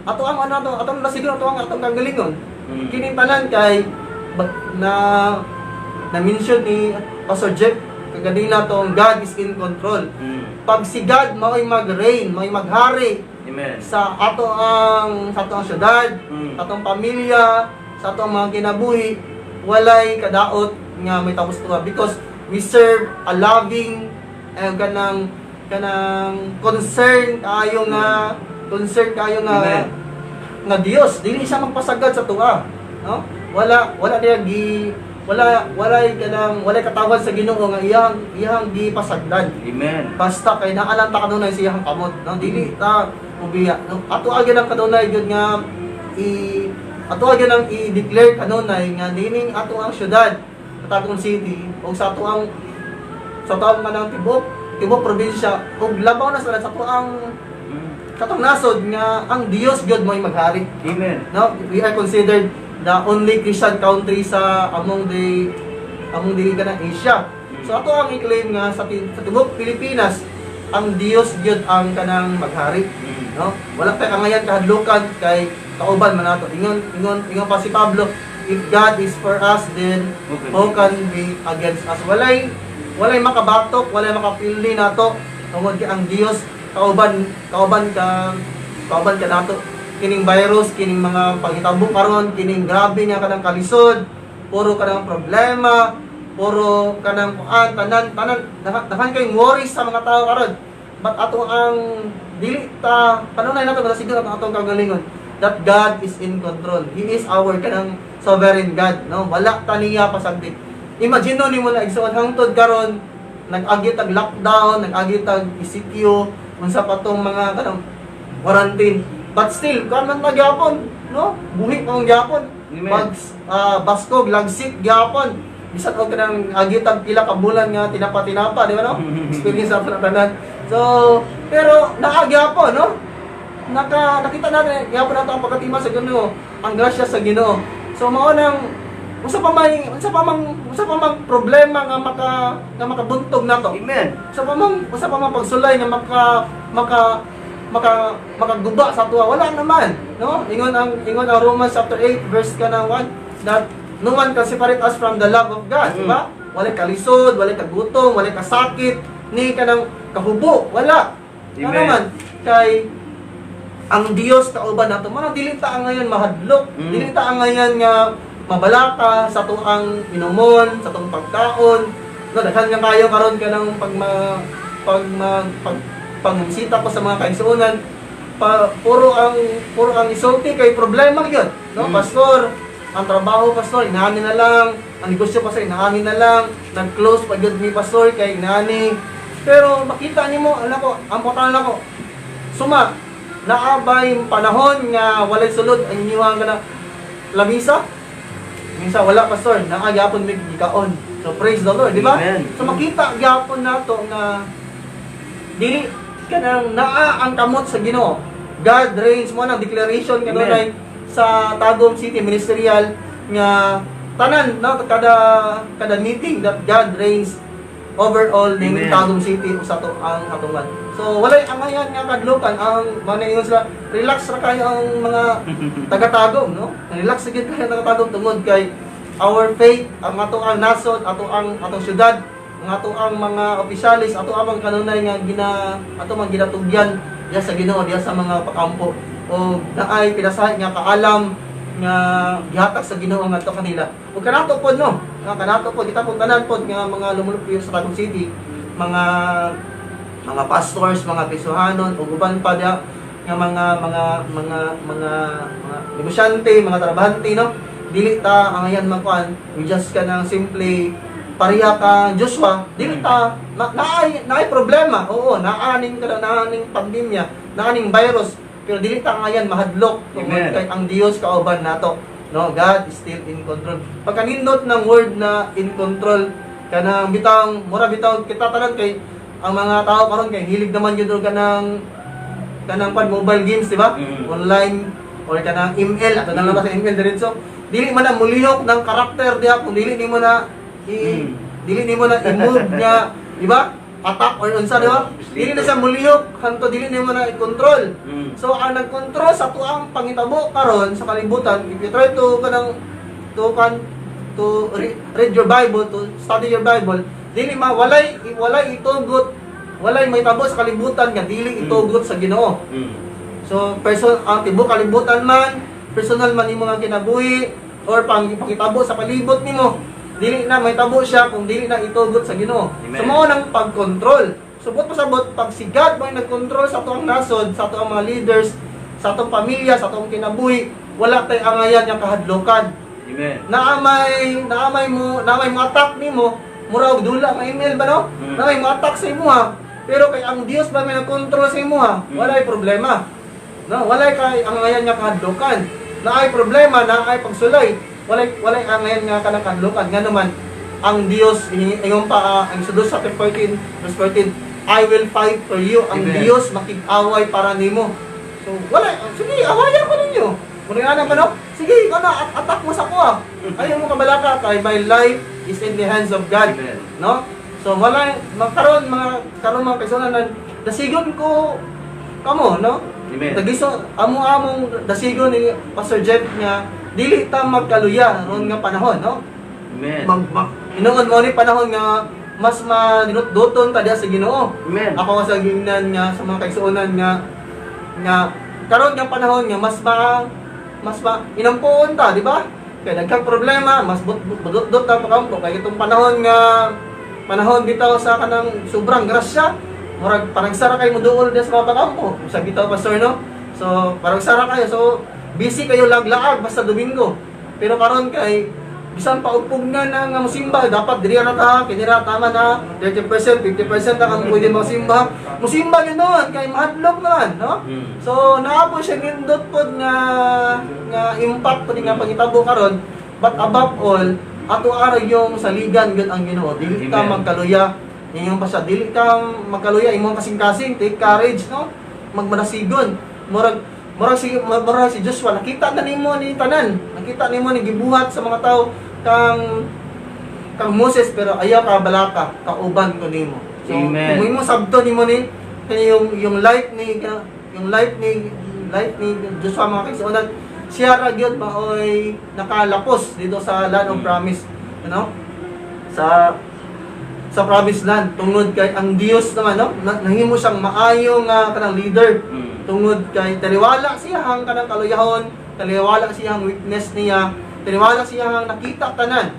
ato ang ano ato atong nasiguro ato ang atong kagalingon kining tanan kay na na mention ni Pastor Jeff kaganina tong God is in control. Pag si God mao'y mag-reign, mao'y maghari Amen. sa ato ang syudad, sa atong pamilya, sa atong mga kinabuhi, walay kadaot nga may tapos tuwa because we serve a loving kanang kanang concern kayo nga Amen. nga Dios. Dili siya magpasagad sa tuwa, no? Wala wala niya gi wala walay kanang walay katawhan sa Ginoo nga iyang iyang gipasagdan Amen. basta kay naa lang ta kanunay sa iyang kamot, no? Dili ta ubiya, no? Ato agi lang kanunay gyud nga ato agi lang i-declare kanunay nga nining ato ang syudad sa Tagum City o sa ato ang kanang tibok tibok probinsya ug labaw na sa ato ang sa atong nasod nga ang Dios gyud mo'y maghari, Amen. no? We are considered the only Christian country sa among the kanang Asia. So ato ang i-claim nga sa tibok Pilipinas ang Dios gyud ang kanang maghari, no? Wala pa kangayan kahadlukan kay kauban man nato. Ingon ingon ingon pa si Pablo, "If God is for us, then who can be against us?" Walay walay makabatok, walay makapili nato tungod kay ang Dios kauban kauban ka kauban ka nato. Kining virus, kining mga panghitabo karon, kining grabe nga kanang kalisod, puro kanang problema, puro kanang kuan, tanan tanan daghan kayong worries sa mga tao karon. But ato ang dili ta panunay nato basta siguro ang atong kagalingon that God is in control. He is our kanang sovereign God, no? Wala ta niya pasagdi. Imagine no nimo na, igsoon, hangtod karon nag-agi tag lockdown, nag-agi tag ECQ, unsa pa tong mga kanang quarantine. But still, kuan man ta gyapon, no? Buhi pa man gyapon. Amen. Bags, baskog, lagsik gyapon. Bisan og kanang agi tag pila ka bulan nga tinapa-tinapa, di ba, no? Experience sa tanan. So, pero naa gyapon, no? Nakita natin gyapon nato ang pagkatiman sa Ginoo, ang grasya sa Ginoo. So mao nang unsa pa mang problema nga makabuntog nato? Amen. Unsa pa mang pagsulay nga maka maka makaguba sa atoa? Wala naman, no? Ingon ang Romans chapter 8 verse kanang 1 that no one can separate us from the love of God, di ba? Walay kalisod, walay kagutom, walay kasakit, ni kanang kahubo, wala. Ano Amen. naman kay ang Dios kauban nato. Mao dili ta angayan mahadlok, dili ta angayan nga mabalaka sa atoang inumon, sa atong pagkaon. No, daghan nga kayo karon kanang pag ma, pag ma, pag pangisita ko sa mga kaigsuonan pa, puro ang isulti kay problema gyud, no? "Pastor, ang trabaho, pastor, inaani na lang. Ang negosyo, pastor, inaani na lang. Nag-close pa gyud mi, pastor, kay inaani." Pero makita nimo, alam ko, ang putanan nako, suma naa bay panahon nga walay sulod ang inyong kana lamisa? Minsan wala, pastor. Naa gyapon mig gikaon. So praise the Lord, di ba? Amen. So makita gyapon nato nga dili kanang naa ang kamot sa Ginoo. God reigns mo nang declaration kanunay sa Tagum City Ministerial nga tanan, no, kada kada meeting that God reigns over all ning Amen. Tagum City ug sa ato ang atungan. So walay angayan nga kadlukan ang mga ingon sila, relax ra kayo ang mga taga-Tagum, no? Relax gyud kayo taga-Tagum tungod kay our faith, ang ato ang nasod, ato ang atong syudad, ang ato ang mga opisyalis, ato ang mga kanunay nga gina ato mang ginatugyan diya sa Ginoo, diya sa mga pakampo o naay pinasahi nga kaalam nga gihatag sa Ginoo ngadto kanila. Ug kanato pod, no, nga kanato pod kita pong tanan pod nga mga lumulupyo sa Tagum City, mga pastors, mga pisohanon ug uban pa diya nga mga negosyante, mga trabahante, no. Dili ta angayan magkuan, we just kanang simple pareha ka Joshua, dili ta na, naay naay problema. Oo, naaning kada naaning pandemya, naaning virus, pero dili ta angayan mahadlok tungod Amen. kay ang Dios kauban nato. No, God is still in control. Pagkanindot ng word na "in control", kanang bitang mura bitaw kita tanan kay ang mga tao karon kay hilig naman gyud og kanang kanang pan mobile games, di ba? Online or kanang ML ato na lang ba sa ML diretso. Dili man na mulihok ng karakter diha kung dili nimo na i dili nimo na i-move nga, di ba? Attack or unsa, di ba? Dili na siya mulihok hanto dili nimo na i-control. So ang nagkontrol sa tuang pangitabo karon sa kalibutan, if you try to kanang to kan to read your Bible, to study your Bible, dili ma walay walay itugot, walay mahitabo sa kalibutan nga dili itugot sa Ginoo. So person ang tibuok kalibutan man, personal man imo nga kinabuhi or pang pangitabo sa palibot nimo, dili na mahitabo siya kung dili na itugot sa Ginoo. Amen. So mao nang pagkontrol. So buot pasabot, pag si God mo nagkontrol sa atoang nasod, sa atoang mga leaders, sa atong pamilya, sa atong kinabuhi, wala tay angayan nga kahadlokan. Amen. Naamay mo attack nimo, mura og dula nga email ba, no? Naamay mo attack sa imuha, pero kay ang Dios ba may nagkontrol sa imuha, walay problema. No, walay kay angayan nga kahadlokan. Naay problema, naay pagsulay, walay walay angayan nga kanang kahadlokan. Nga naman ang Dios ingon pa ang Exodus chapter 14 verse 14, "I will fight for you." Ang Amen. Dios makig-away para nimo. So wala, sige, awayan ko ninyo. Kung nga ba, no? Sige, ikaw na, attack mo sa kuha. Ayaw mo kabalaka, kay my life is in the hands of God. Amen. No? So wala, mga karon mga karon mga kaigsuonan, dasigon ko kamo, no? Amen. Tagiso amo among dasigon ni Pastor Jeff nga dili ta magkaluya ron nga panahon, no? Amen. Mag, mag inuon mo ni panahon nga mas madinutduton ta diha sa Ginoo. Amen. Ako sa gingnan nga sa mga kaigsuonan nga nga karon nga panahon nga mas ma inampuon ta, di ba? Kay daghang problema, mas budot-dot ta pakampo kay itong panahon nga panahon bitaw sa kanang sobrang grasya, murag parang sara kay moduol diha sa mga pakampo. Sa bitaw, pastor, no? So parang sara kayo, so busy kayo laglaag basta Domingo. Pero karon kay bisan pa og pugna na nga mosimba, dapat diri ra ta, kini ra tama na 30%, 50% na kang pwede mosimba. Mosimba gyud noon kay mahadlok naman, no? So naa po siya nindot pod nga nga impact pod nga pangitabo karon, but above all, ato ara yung saligan gyud ang Ginoo. Dili ka Amen. magkaluya. Ingon pa siya, dili ka magkaluya imong kasing-kasing, take courage, no? Magmanasigon. Murag si Joshua, nakita na nimo ni tanan. Nakita nimo ni gibuhat sa mga tao kang kang Moses, pero ayaw ka balaka, kauban ko nimo. So Amen. kung imo sabto nimo ni kani yung life ni Yung life ni Joshua, mga kaigsuonan, siya ra gyud maoy nakalapos dito sa land of promise, ano? Sa promised land, tungod kay ang Dios naman, no, nahimo siyang maayo nga kanang leader tungod kay taliwala siya ang kanang kaluyahon, taliwala siya ang weakness niya, taliwala siya ang nakita tanan,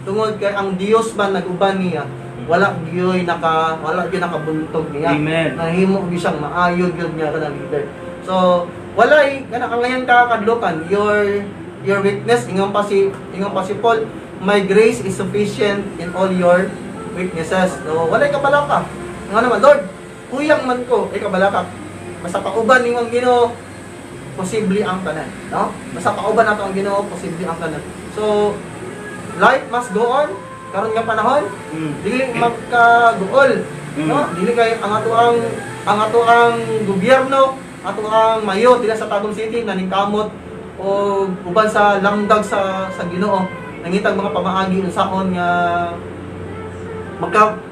tungod kay ang Dios man nag-uban niya, wala gyud nakabuntog niya. Amen. Nahimo gyud siyang maayo gyud nga kanang leader. So walay kana kangayan ka kadlokan your weakness. Ingon pa si Paul, "My grace is sufficient in all your weaknesses." So walay kabalaka nga naman, "Lord, kuyang man ko," ay kabalaka, basta kauban nimo ang Ginoo, posible ang tanan, no? Basta kauban nato ang Ginoo, posible ang tanan. So life must go on karon nga panahon. Dili magkaguol, no? Dili kay ang atoang gobyerno, atoang mayor dila sa Tagum City naningkamot o uban sa lamdag sa Ginoo, nangitag mga pamaagi unsaon nga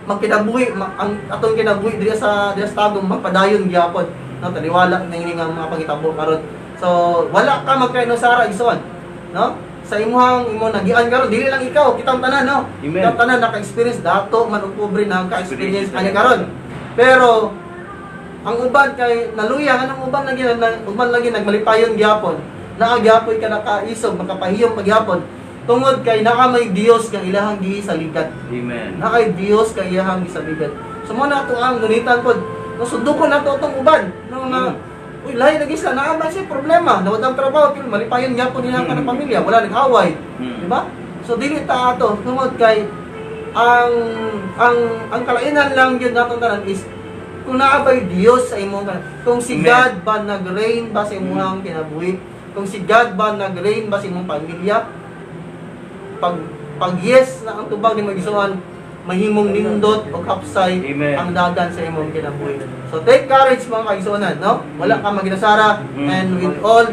magkinabuhi ang atong kinabuhi diri sa Tagum magpadayon gyapon, no, taliwala na ini nga mga pangitabo karon. So wala ka magkainusara, igsoon, no, sa imuhang imo nagian karon. Dili lang ikaw, kitang tanan, no? Amen. Kitang tanan naka-experience, dato man og pobre, naka-experience Experience ani karon. Pero ang uban kay naluya nga, ang uban lagi na uban lagi nagmalipayon gyapon, naa gyapoy ka nakaisog, makapahiyom pagyapon, tungod kay naa may Dios nga ilahang gisaligan. Amen. Na kay Dios kay iyahang gisaligan. So mo na ato ang gunitan pod, no, sundukon nato atong uban, no, nga uy, lahi lagi sila, naa man siya problema, nawad ang trabaho, pero malipayon gyapon nila ang kanang pamilya, wala nag-away, di ba? So dili ta ato, tungod kay ang kalainan lang gyud natong tanan is kung naa bay Dios sa imong kung si Amen. God ba nag-reign ba sa imong kinabuhi, kung si God ba nag-reign ba sa imong pamilya. Pag yes na ang tubag nimo, igsuon, mahimong nindot o kapsay Amen. ang dagan sa imong kinabuhi. So take courage, mga kaigsuonan, no? Wala ka maginasara and with all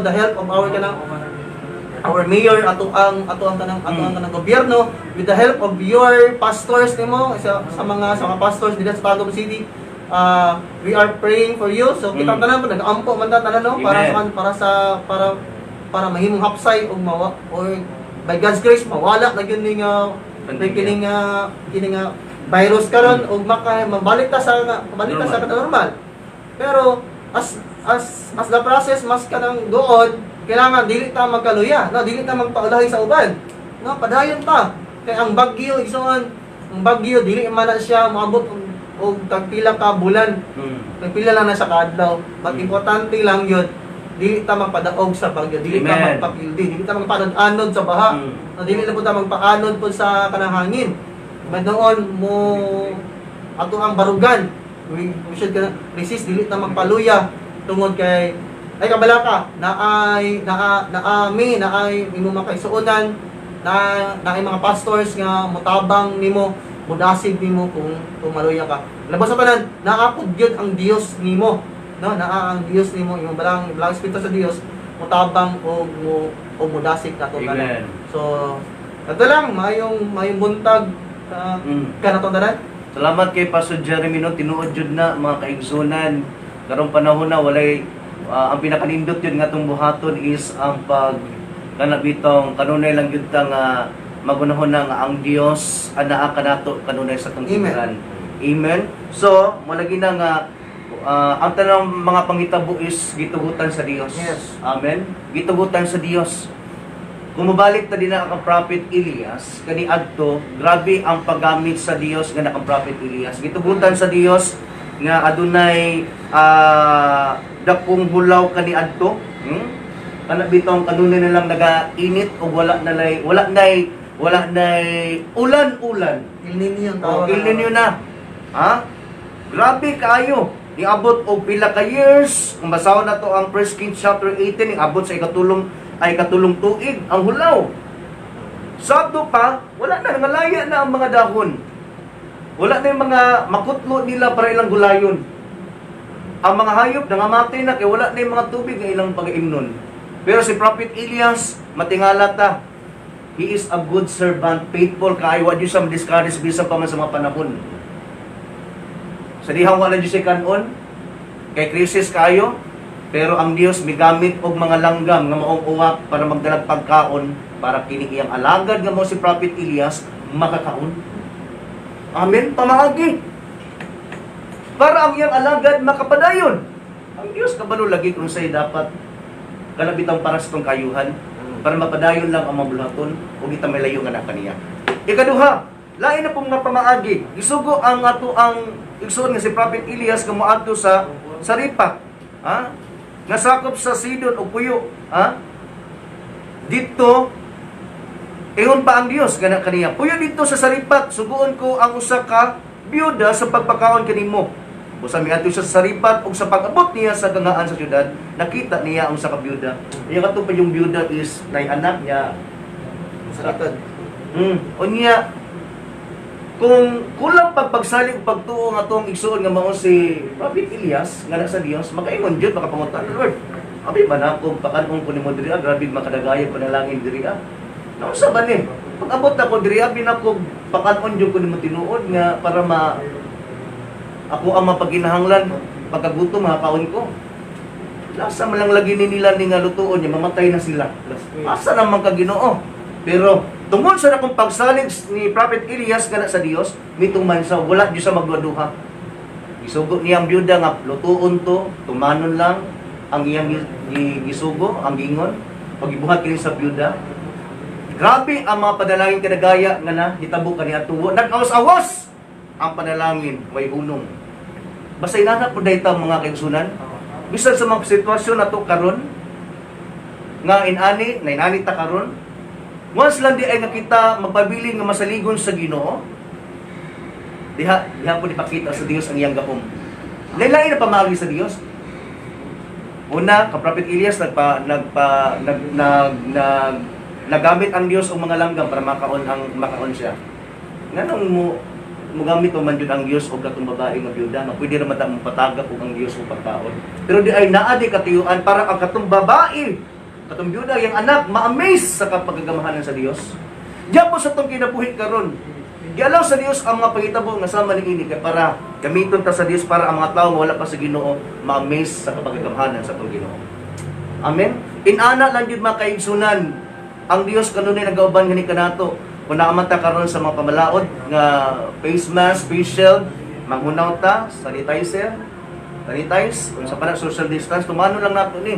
the help of our kanang our mayor, ato ang kanang gobyerno, with the help of your pastors nimo, sa mga pastors dito sa Tagum City, we are praying for you. So kita tanan po nag-ampo man ta tanan, no, para Amen. sa para sa para para mahimong hapsay ug mawa or by God's grace mawala na gyud ning Pandemya. Kini nga virus karon ug maka mabalik ta sa Normal. normal. Pero as as the process mas kanang go on, kailangan dili ta magkaluya, no, dili ta magpaulahi sa uban. No, padayon ta. Kay ang bagyo, igsoon, ang bagyo dili man na siya moabot og tagpila ka bulan. Tagpila lang na sa kaadlaw. But importante lang yun, dili ta magpadaog sa bagyo, dili ta Amen. magpapildi, dili ta magpaanod-anod sa baha. No, dili na po ta magpaanod po sa kanang hangin. Manoon mo ato ang barugan. We should kana resist, dili ta magpaluya tungod kay ay kabalaka naay naa naami naay imo makaisuonan na naay mga pastors nga motabang nimo, mudasig nimo kung maluya ka. Labas sa tanan, naa pod gyud ang Dios nimo, no? Naa ang Dios nimo, imong balang balang espiritu sa Dios motabang og modasig nato tanan. Amen. So kato lang, mayong mayong buntag sa kanatong tanan. Salamat kay Pastor Jeremy, no, tinuod jud na, mga kaigsunan. Karong panahon na walay ang pinakanindot yun nga atong buhaton is ang pag kana bitong kanunay lang gyud ta nga magunahon na nga ang Dios anaa kanato kanunay sa atong Amen. tiburan. Amen. So, malagi na nga ang tanang mga pangitabo is gitugutan sa Dios. Yes. Amen. Gitugutan sa Dios. Kung mabalik ta din na ang Prophet Elias, kani adto, grabe ang paggamit sa Dios nga ang Prophet Elias. Gitugutan sa Dios nga adunay dakong hulaw kani adto. Kana bitong kanunay na lang nagainit og wala nay ulan-ulan. El Niño ang Oh, tawag. El Niño na. Ha? Grabe kaayo. Niabot og pila ka years. Kung basahon na to ang 1 Kings chapter 18, niabot sa ikatulong ay katulong tuig ang hulaw. Sabdo pa, wala na, nangalaya na ang mga dahon. Wala na yung mga makutlo nila para ilang gulayon. Ang mga hayop nangamatay na kay wala na yung mga tubig nga ilang pagaimnon. Pero si Prophet Elias, matingala ta. He is a good servant, faithful kaayo, wa jud siya discourage bisan pa man sa mga panahon. Sa dihang wala jud siya kanon, Kay krisis kayo, pero ang Dios migamit og mga langgam nga maong uwak para magdalag pagkaon para kini iyang alagad nga mao si Prophet Elias makakaon. Amen, pamaagi. Para ang iyang alagad makapadayon. Ang Dios kabalo lagi kung say dapat kalabitang para sa itong kayuhan para mapadayon lang ang mga buluhaton ug kita may layo nga na kaniya. Ikaduha, lain na pong nga pamaagi. Gisugo ang ato ang igsoon nga si Prophet Elias nga moadto sa Saripat. Ha? Nga sakop sa Sidon o Puyo, ha? Dito ingon pa ang Dios gana kaniya. Puyo dito sa Saripat, suguon ko ang usa ka biyuda sa pagpakaon kanimo. Busa miadto siya sa Saripat ug sa pag-abot niya sa gangaan sa syudad, nakita niya ang usa ka biyuda. Iya kato pa yung biyuda is nay anak niya. Sa likod. Unya kung kulang pagpagsalig ug pagtuo nga atong igsuon nga mao si Prophet Elias nga sa Dios, makaingon jud, makapangutan, "Lord, abi ba na ako pakan-on ko nimo diri ah, grabe makadagayag panalangin diri ah. Naunsa ba ni? Pag abot ako diri ah, binakog pakan-on jud ko nimo tinuod nga para ma ako ang mapaginahanglan pagkagutom makakaon ko. Lasa man lang lagi ni nila ni nga lutuon niya, mamatay na sila. Asa naman ka, Ginoo?" Pero tungod sa nakong pagsalig ni Prophet Elias nga na sa Dios, mituman sa wala jud sa magduha. Gisugo niya ang byuda nga lutuon to, tumanon lang ang iyang gisugo, ang gingon, pagibuhat kini sa byuda. Grabe ang mga panalangin kadagaya nga na hitabo kani atuwo. Nag-awas-awas ang panalangin, way hunong. Basta inana po dayta, mga kaigsunan. Bisan sa mga sitwasyon nato karon nga inani, na inani ta karon, once lang di ay nga kita magpabilin nga masaligon sa Ginoo, diha diha po ipakita sa Dios ang iyang gahom. Lain na pamaagi sa Dios. Una, ka Prophet Elias nagpa nagpa nag nag, nag nagamit ang Dios og mga langgam para makaon siya. Nganong mo mogamit man jud ang Dios og katong babae nga byuda nga pwede ra man ta mopatagak og ang Dios og pagkaon? Pero di ay naa di katuyuan para ang katong babae, katong byuda, yang anak ma-amaze sa kapagagamahanan sa Dios. Diyan po sa itong kinabuhi karon. Gialaw sa Dios ang mga pangitabo nga sama ni ini kay para gamiton ta sa Dios para ang mga tao nga wala pa sa Ginoo ma-amaze sa kapagagamahanan sa atong Ginoo. Amen. Inana lang jud, mga kaigsunan. Ang Dios kanunay nagauban gani kanato. Kung naa man ta karon sa mga pamalaod nga face mask, face shield, manghunaw ta, sanitizer, sanitize, kung sa para social distance, tumano lang nato ni.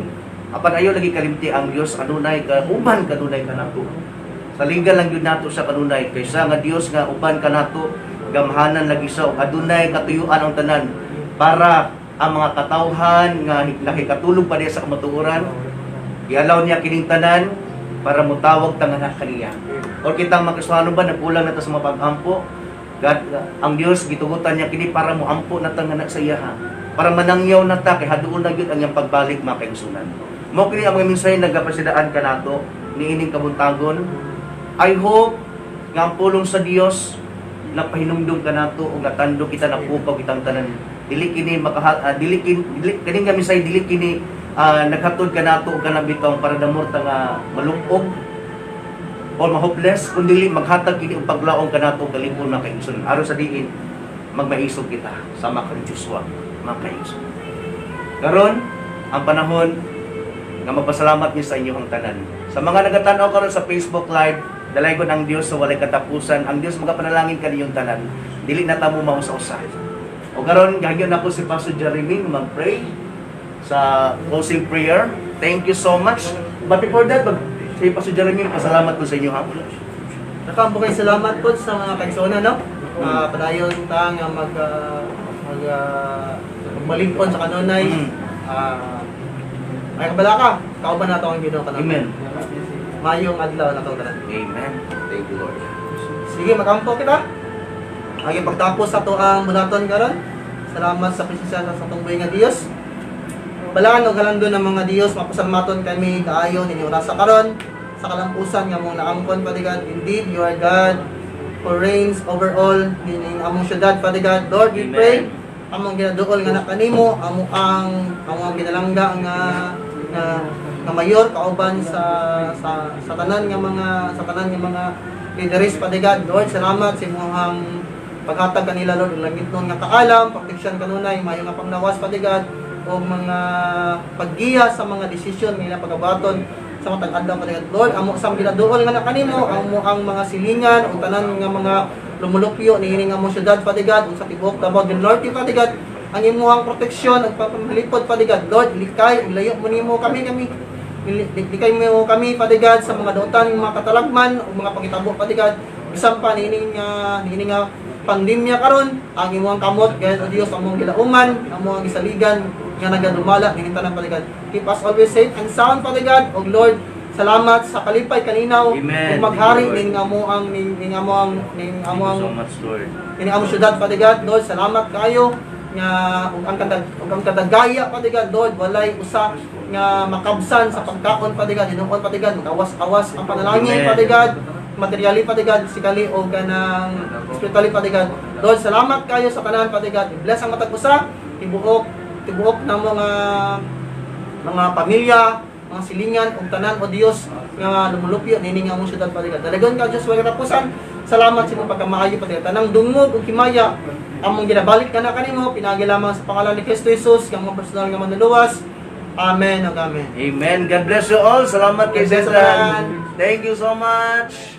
Apan ayo lagi kalimti ang Dios adunay ka uban kanunay kanato. Saligan lang yun nato sa kanunay kaysa nga Dios nga uban kanato, gamhanan lagi sa ug adunay katuyuan ang tanan para ang mga katawhan nga nakikatulog pa diya sa kamatuoran, gialaw niya kining tanan para mutawag ta nga kaniya. Or kitang mga Kristiyano ba, nagkulang na ta sa mga pag-ampo. God, ang Dios gitugutan niya kini para moampo na ta nga sa iya ha. Para manangyaw na ta kay haduol na gyud ang iyang pagbalik, mga kaigsunan. Mao kini ang mga mensahe nagapasidaan kanato niining kabuntagon. I hope nga ang pulong sa Dios napahinumdum kanato ug natando kita, napukaw kitang tanan. Dili kini makaha, dili kini dili kini nga mensahe, dili kini naghatod kanato og kanang bitawng para damor ta nga malungog or ma-hopeless, kundi maghatag kini og paglaom kanato ug kalipon, mga kaigsoon, aron sa diin magmaisog kita sama kang Joshua, mga kaigsoon. Karon ang panahon nga magpasalamat mi sa inyong tanan. Sa mga nagatanaw karon sa Facebook Live, dalaygon ang Dios sa walay katapusan. Ang Dios magapanalangin kaninyong tanan. Dili na ta mo mausa-usa. O karon gahigyon ako si Pastor Jeremy nga mag-pray sa closing prayer. Thank you so much. But before that, si Pastor Jeremy, pasalamat ko sa inyo ha. Nakampo kay salamat po sa mga kaigsoona, no? Padayon ta nga magmalingkod sa kanunay. Ay kabala ka, kauban nato ang Ginoo kanunay. Amen. Mayong adlaw na tanan. Amen. Thank you, Lord. Sige, makampo kita. Ang pagtapos sa ato ang bunaton karon. Salamat sa presensya sa atong buhi nga Dios. Balaan o galandon ng mga Dios, mapasalamaton kami kaayo ninyo rasa karon sa kalampusan nga mong naangkon, Father God. Indeed, you are God who reigns over all nining among syudad, Father God. Lord, we Amen. pray among ginaduol nga nakanimo, amo ang ginalangga nga mayor kauban sa tanan nga mga leaders, Father God. Lord, salamat sa imong paghatag kanila, Lord, ug langitnon nga kaalam, protection kanunay, maayo nga panglawas, Father God. o mga paggiya sa mga desisyon nga ilang pagabuhaton sa matag adlaw, Father God. Lord, amo sa ginaduol nga na kanimo ang mo ang mga silingan o tanan nga mga lumulupyo niini nga mo syudad, Father God, ug sa tibuok Davao del Norte, Father God, ang imuhang proteksyon ug pagpamalipod, Father God. Lord, likay ug layo mo nimo kami kami, likay mo kami, Father God, sa mga dautan, mga katalagman ug mga pangitabo, Father God. Bisan pa niini nga pandemya karon, ang imuhang kamot gayud, O Dios, among gilauman, among gisaligan nga nagadumala niini tanan, Father God. Keep us always safe and sound, Father God. Ug Lord, salamat sa kalipay, kalinaw Amen. ug maghari Thank you, Lord. ning amo ang ning amo ang ning Thank amo you ang so much, Lord. ini among syudad, Father God. Lord, salamat kayo nga ug ang kadagaya, Father God. Lord, walay usa nga makabsan sa pagkaon, Father God. Hinuon, Father God, magawas-awas ang panalangin, Amen. Father God, materially, Father God, physically o kanang spiritually, Father God. Lord, salamat kayo sa tanan, Father God. I-bless ang matag usa, tibuok tibuok na mga mga pamilya, mga silingan ug tanan, O Dios, nga lumulupyo niini nga among syudad, Father God. Dalagon ka, Dios, walay katapusan. Salamat sa imong pagkamaayo, Father God. Tanang dungog ug himaya among ginabalik kana kanimo pinaagi lamang sa pangalan ni Kristo Jesus, nga among personal nga manluluwas. Amen ug amen. Amen. God bless you all. Salamat kay God bless Sir. tanan. Thank you so much.